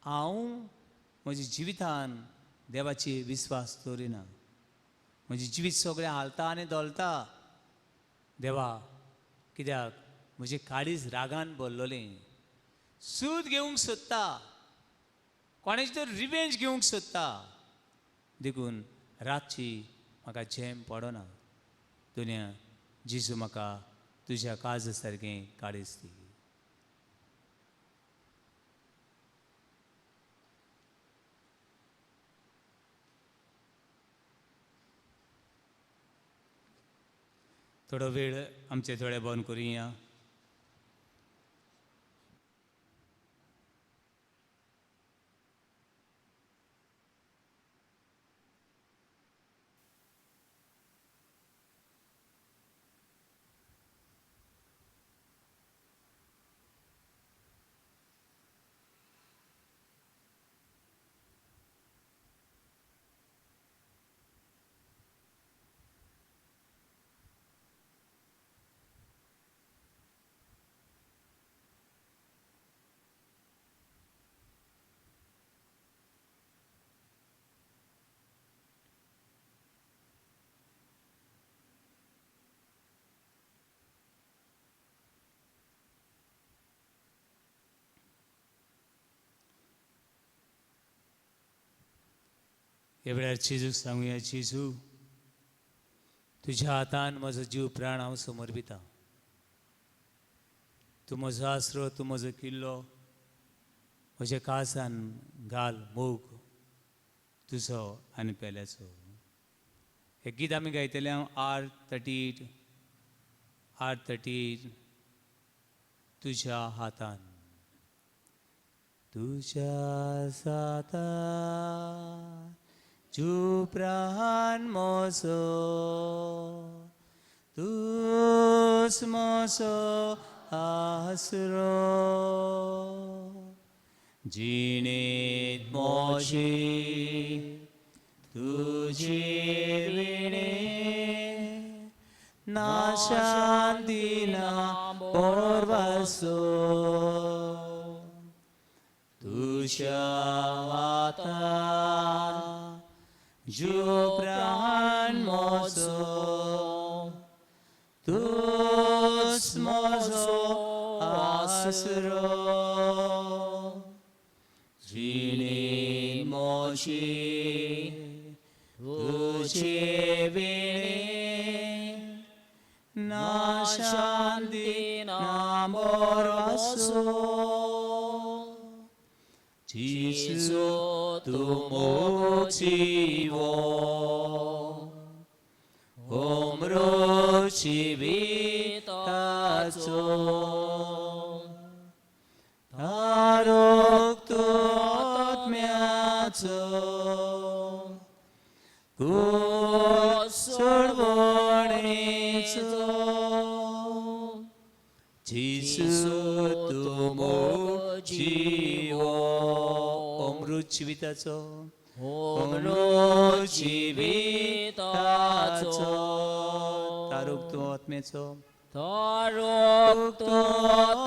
S1: हांव म्हज्या जिवितान देवाची विस्वास दवरिना. म्हजें जिवीत सगळें हालता आनी धोलता देवा कित्याक म्हजें काळीज रागान भरलोलें. सूद घेवंक सोदता, कोणाची तर रिवेंज घेवंक सोदता, देखून रातची म्हाका झेम पडना. दुनिया जेजू म्हाका तुज्या काळजा सारकें काळीज दी. थोडो वेळ आमचे दोळे बंद करुया. ह्या वेळार जेजूक सांगुया, जेजू तुज्या हातान म्हजो जीव प्राण हांव समर्पिता. तूं म्हजो आसरो, तूं म्हजो किल्लो, म्हज्या काळजान घाल मोग तुजो आनी पेल्याचो. हें गीत आमी गायतले हांव R38 R38 तुज्या हातान, तुज्या हातान जीव प्राण म्हजो, तूंच म्हजो आसरो, जिणेंत म्हजी तुजी विणें ना शांती ना पोरवासो, तुज्या हातान जीव प्राण म्हजो, तूंच म्हजो आसरो, जिणेंत म्हजी तुजे विणें ना शांती ना भरवंसो, जेजू तूं मोग जिवो, अमृत जिविताचो, तारक तूं आत्म्याचो, कुड सोडवणेचो, जेजू तूं मोग जिवो, अमृत जिविताचो, अमृत जिविताचो, तारक तूं आत्म्याचो,
S2: तारक
S1: तूं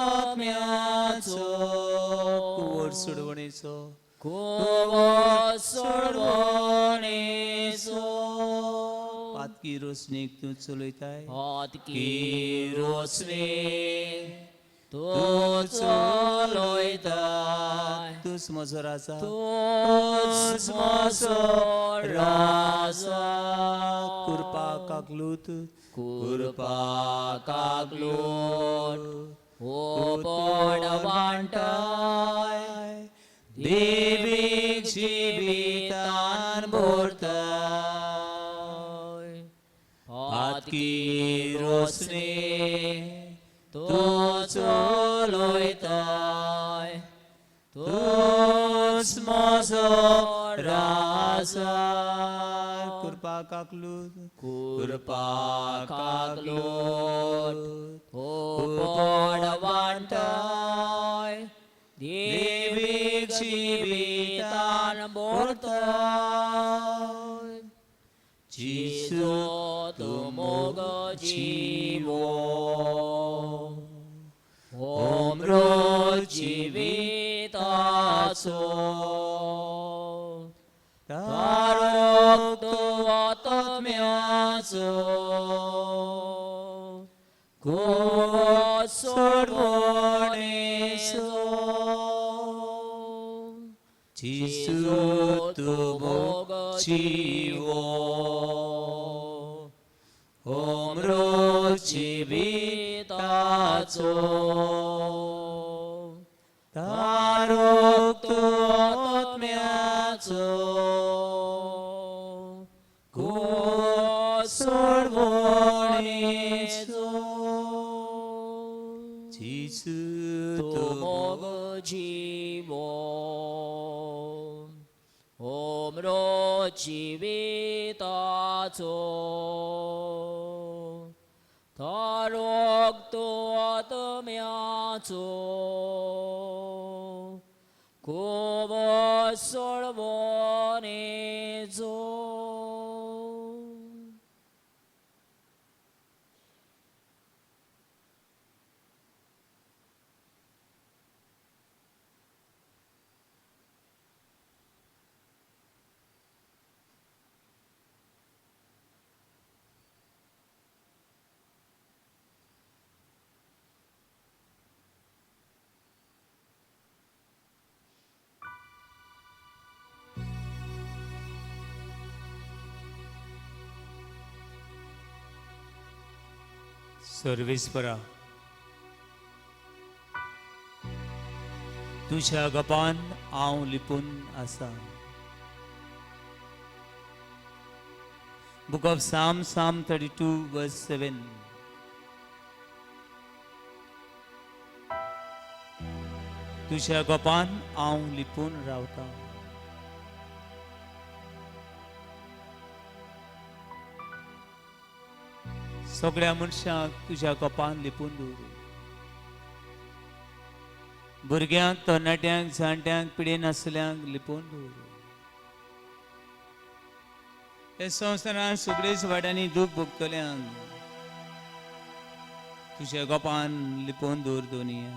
S1: आत्म्याचो, कुंवर सोडवणेचो,
S2: कुंवर सोडवणेचो,
S1: पातकी रोसणीक तूं चलयताय,
S2: पातकी
S1: रोसणीक
S2: तूं चलयताय,
S1: तूंच म्हजो राजा,
S2: तूंच म्हजो राजा,
S1: कृपा काकलूत,
S2: कृपा काकलूत, ओपण वांटाय,
S1: देवीक जिवितान भरताय,
S2: पातकी
S1: पातकी रोसणी तूं चलयताय, तूंच म्हजो राजा, कृपा काकलूत,
S2: कुरपा कागलोट पोपड वांटय देवीक जिवितान बोरतय
S1: जिसू
S2: तूं मोग जिवो अमृत जिविताचो तारक तूं आत्म्याचो गो सोडवणेचो
S1: जिसू तूं मोग जिवो अमृत जिविताचो तारक तूं आत्म्याचो गो सोडवणेचो जिसू
S2: तूं
S1: तूं
S2: मोग जिवो अमृत जिविताचो तारक तूं आत्म्याचो खूब सोडवणेचो.
S1: सर्वेस्परा तुज्या गपान हांव लिपून आसा. Book of Psalm, Psalm 32 verse 7. तुज्या गपान हांव लिपून रावता. सगळ्या मनशांक तुज्या गोपान लिपून दवर. भुरग्यांक, तरणाट्यांक, जाणट्यांक, पिडेन आसल्यांक लिपून दवर. हे संवसारांत सगळेच वाड्यांनी दूख भोगतल्यांक तुज्या गोपान लिपून दवर दोनया.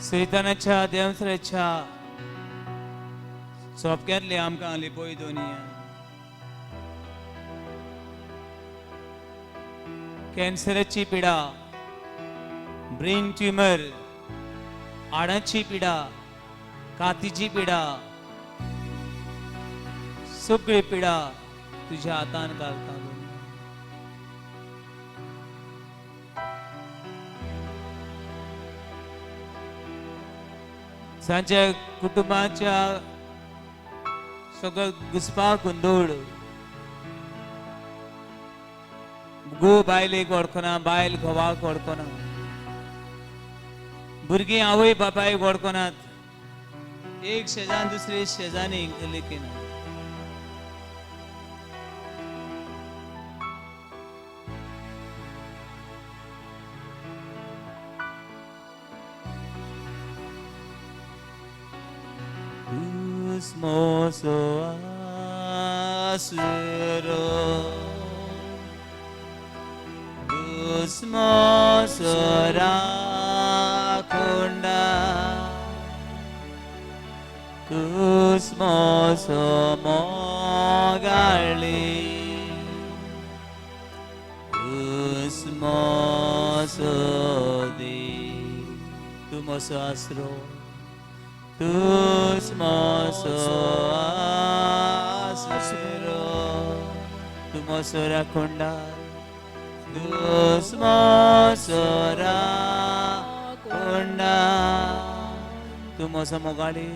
S1: सैतानाच्या देवसराच्या सोपक्यांतले आमकां लिपोय दोनया. कॅन्सराची पिडा, ब्रेन ट्युमर, हाडांची पिडा, कातीची पिडा, सगळी पिडा तुझ्या हातान घालता. तांच्या कुटुंबाच्या सगळं घुसपा गोंदळ, घोव बायलेक वळखना, बायल घोवाक वळखना, भुरगीं आवय बापायक वळखनात, एक शेजान दुसरे शेजानी लेखिना. Dusmoso asero, dusmoso rakunda, dusmoso mogali, dusmoso di, dusmoso asro. Dusmoso asro, dusmoso rakunda, dusmoso rakunda, dusmoso mogali,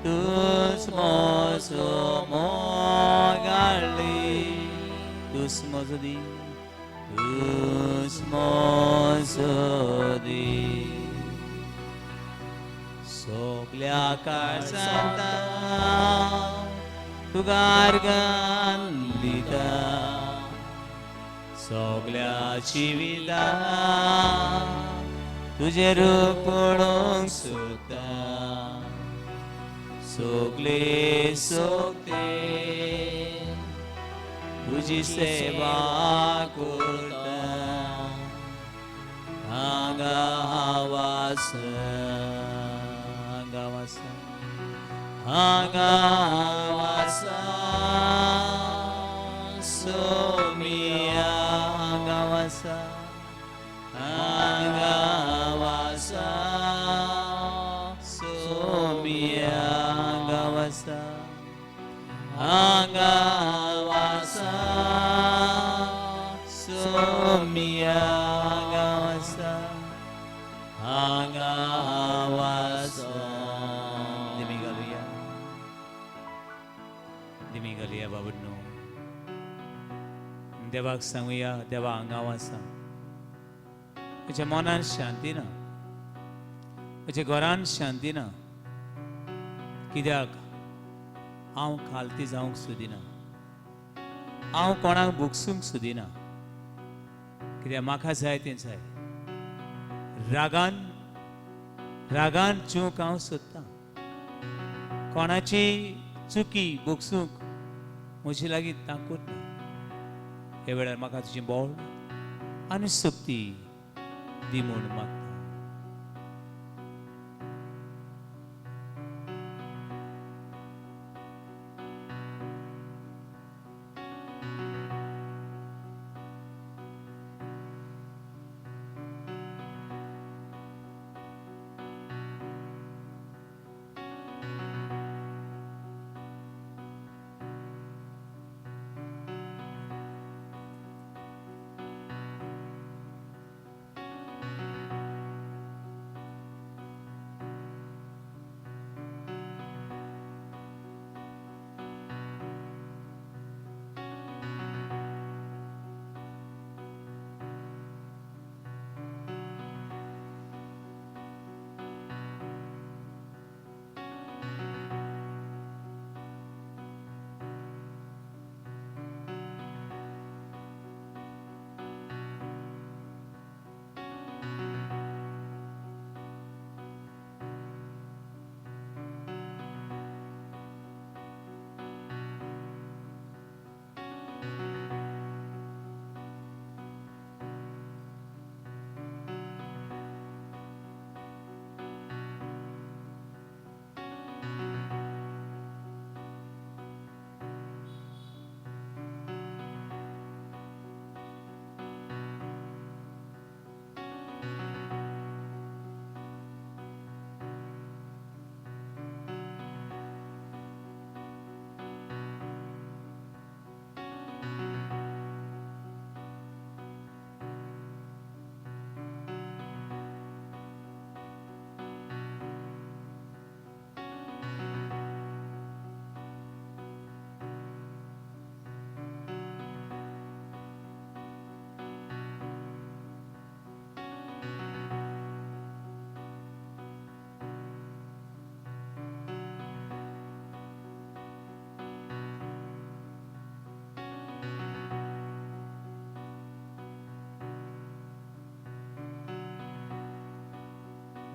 S1: dusmoso mogali, तूंच म्हजो दी, तूंच म्हजो दी. सगल्या काळजांत तुका अर्गान दिता, सगल्या जिवितांत तुजें रूप पळोवंक सोदता. सगले सोगते तुजी सेवा करता. हांगा हांव आसा, हांगा हांव आसा, हांगा हांव आसा सोमिया, हांगा हांव आसा, हांगा हांव आसा सोमिया, हांगा हांव आसा, हांगा हांव आसा सोमिया, हांगा हांव आसा, हांगा हांव आसा. दिमी घालुया, दिमी घालुया बाबडनो. देवाक सांगुया, देवा हांगा हांव आसा. म्हज्या मनान शांती ना, म्हज्या घरान शांती ना, कित्याक हांव खालती जावंक सोदिना, हांव कोणाक भोगसूंक सोदिना, कित्याक म्हाका जाय तें जाय. रागान रागान चूक हांव सोदतां, कोणाची चुकी भोगसूंक म्हजे लागीं ताकूत ना. ह्या वेळार म्हाका तुजें बळ आनी शक्ती दी म्हूण मागता.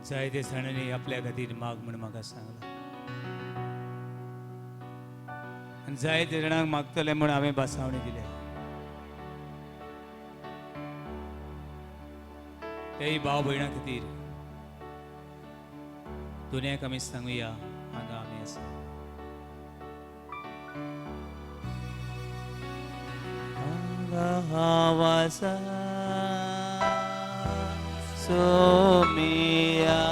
S1: जायते जाणांनी आपल्या खातीर माग म्हूण म्हाका सांगलां आनी जायते जाणांक मागतले म्हूण हांवें भासावणी दिल्या. तेय भाव भयणां खातीर दुनियाक आमी सांगुया, हांगा आमी आसा. हांगा हांव आसा सोमिया,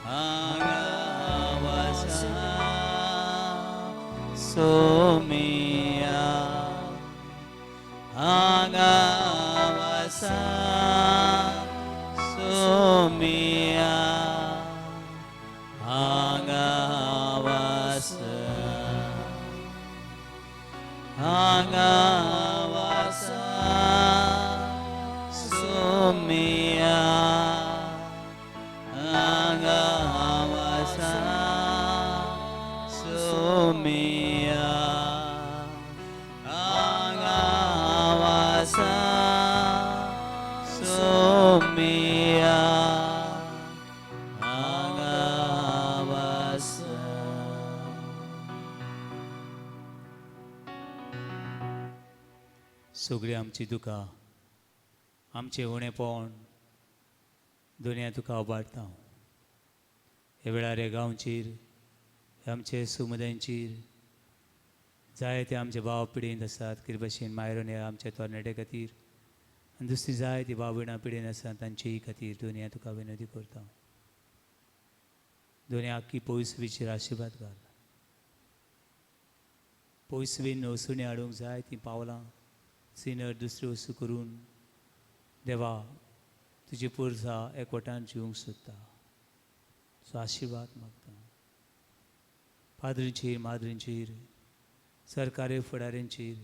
S1: हांगा हांव आसा सोमिया, हांगा हांव आसा सोमिया, हांगा हांव आसा, हांगा सोमिया हांगा हांव आसा सोमिया हांगा हांव आसा सोमिया हांगा हांव आसा. सगळीं आमची दुकां, आमचें उणेपण दुनिया तुका उबारता. ह्या वेळार ह्या गांवचेर, ह्या आमचे समुदायांचेर, जायते आमचे भाव पिडेंत आसात. कितें भशेन मायरोन ह्या आमच्या तरणाटे खातीर आनी दुसरी जायती भाव भयणां पिडेन आसात, तांचेय खातीर दुनिया तुका विनंती करता. दुनिया आख्खी पयसवीचेर आशिर्वाद घाल. पयसवी नवसुणी हाडूंक जाय तीं पावलां सिनर दुसऱ्यो वस्तू करून देवा तुजी पुरसा एकवटान जिवंक सोदता. सो आशिर्वाद मागता पाद्रींचेर, माद्रींचेर, सरकारी फुडाऱ्यांचेर,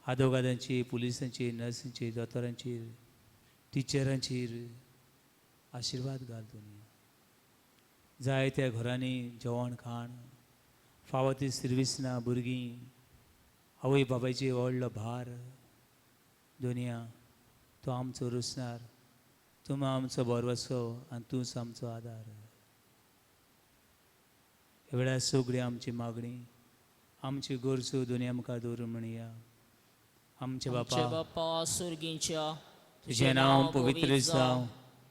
S1: आदोगादांचेर, पुलिसांचेर, नर्सींचेर, दोतोरांचेर, टिचरांचेर आशिर्वाद घाल. दुनिया जायत्या घरांनी जेवण खाण फावो ती सर्वीस ना. भुरगीं आवय बापायची व्हडलो भार. दुनिया तूं आमचो रुसणार, तूं आमचो भरवसो आनी तूंच आमचो आदार. ह्या वेळार सगळी आमची मागणी, आमची गरजो दुनिया मुखार दवरून म्हणया. आमचे
S2: आमचे
S1: बापा
S2: बापा सुर्गींच्या,
S1: तुजें नांव पवित्र जावं,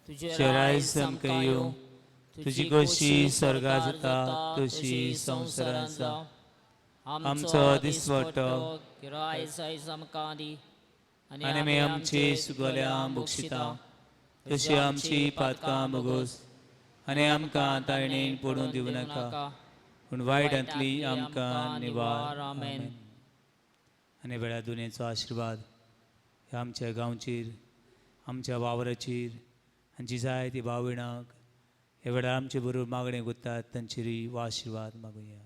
S1: तुजें रायज आमकां येवं, तुजी गोशी स्वर्गात जाता तशी संवसारांत जावं. आमचो दिसवटो
S2: गिरायज आयज आमकां दी,
S1: आनी आमी आमची सुगोल्या बक्षिता तशी आमची पातकां भोगोस, आनी आमकां ताळणेन पडून दिवं नाका, पूण वायटांतली आमकां निवार. आमेन. आनी वेळा दुनियेचो आशिर्वाद ह्या आमच्या गांवचेर, आमच्या वावराचेर आनी जी जाय ती भाव भयणांक ह्या वेळार आमचे बरोबर मागणें करतात तांचेरूय हो आशिर्वाद मागुया.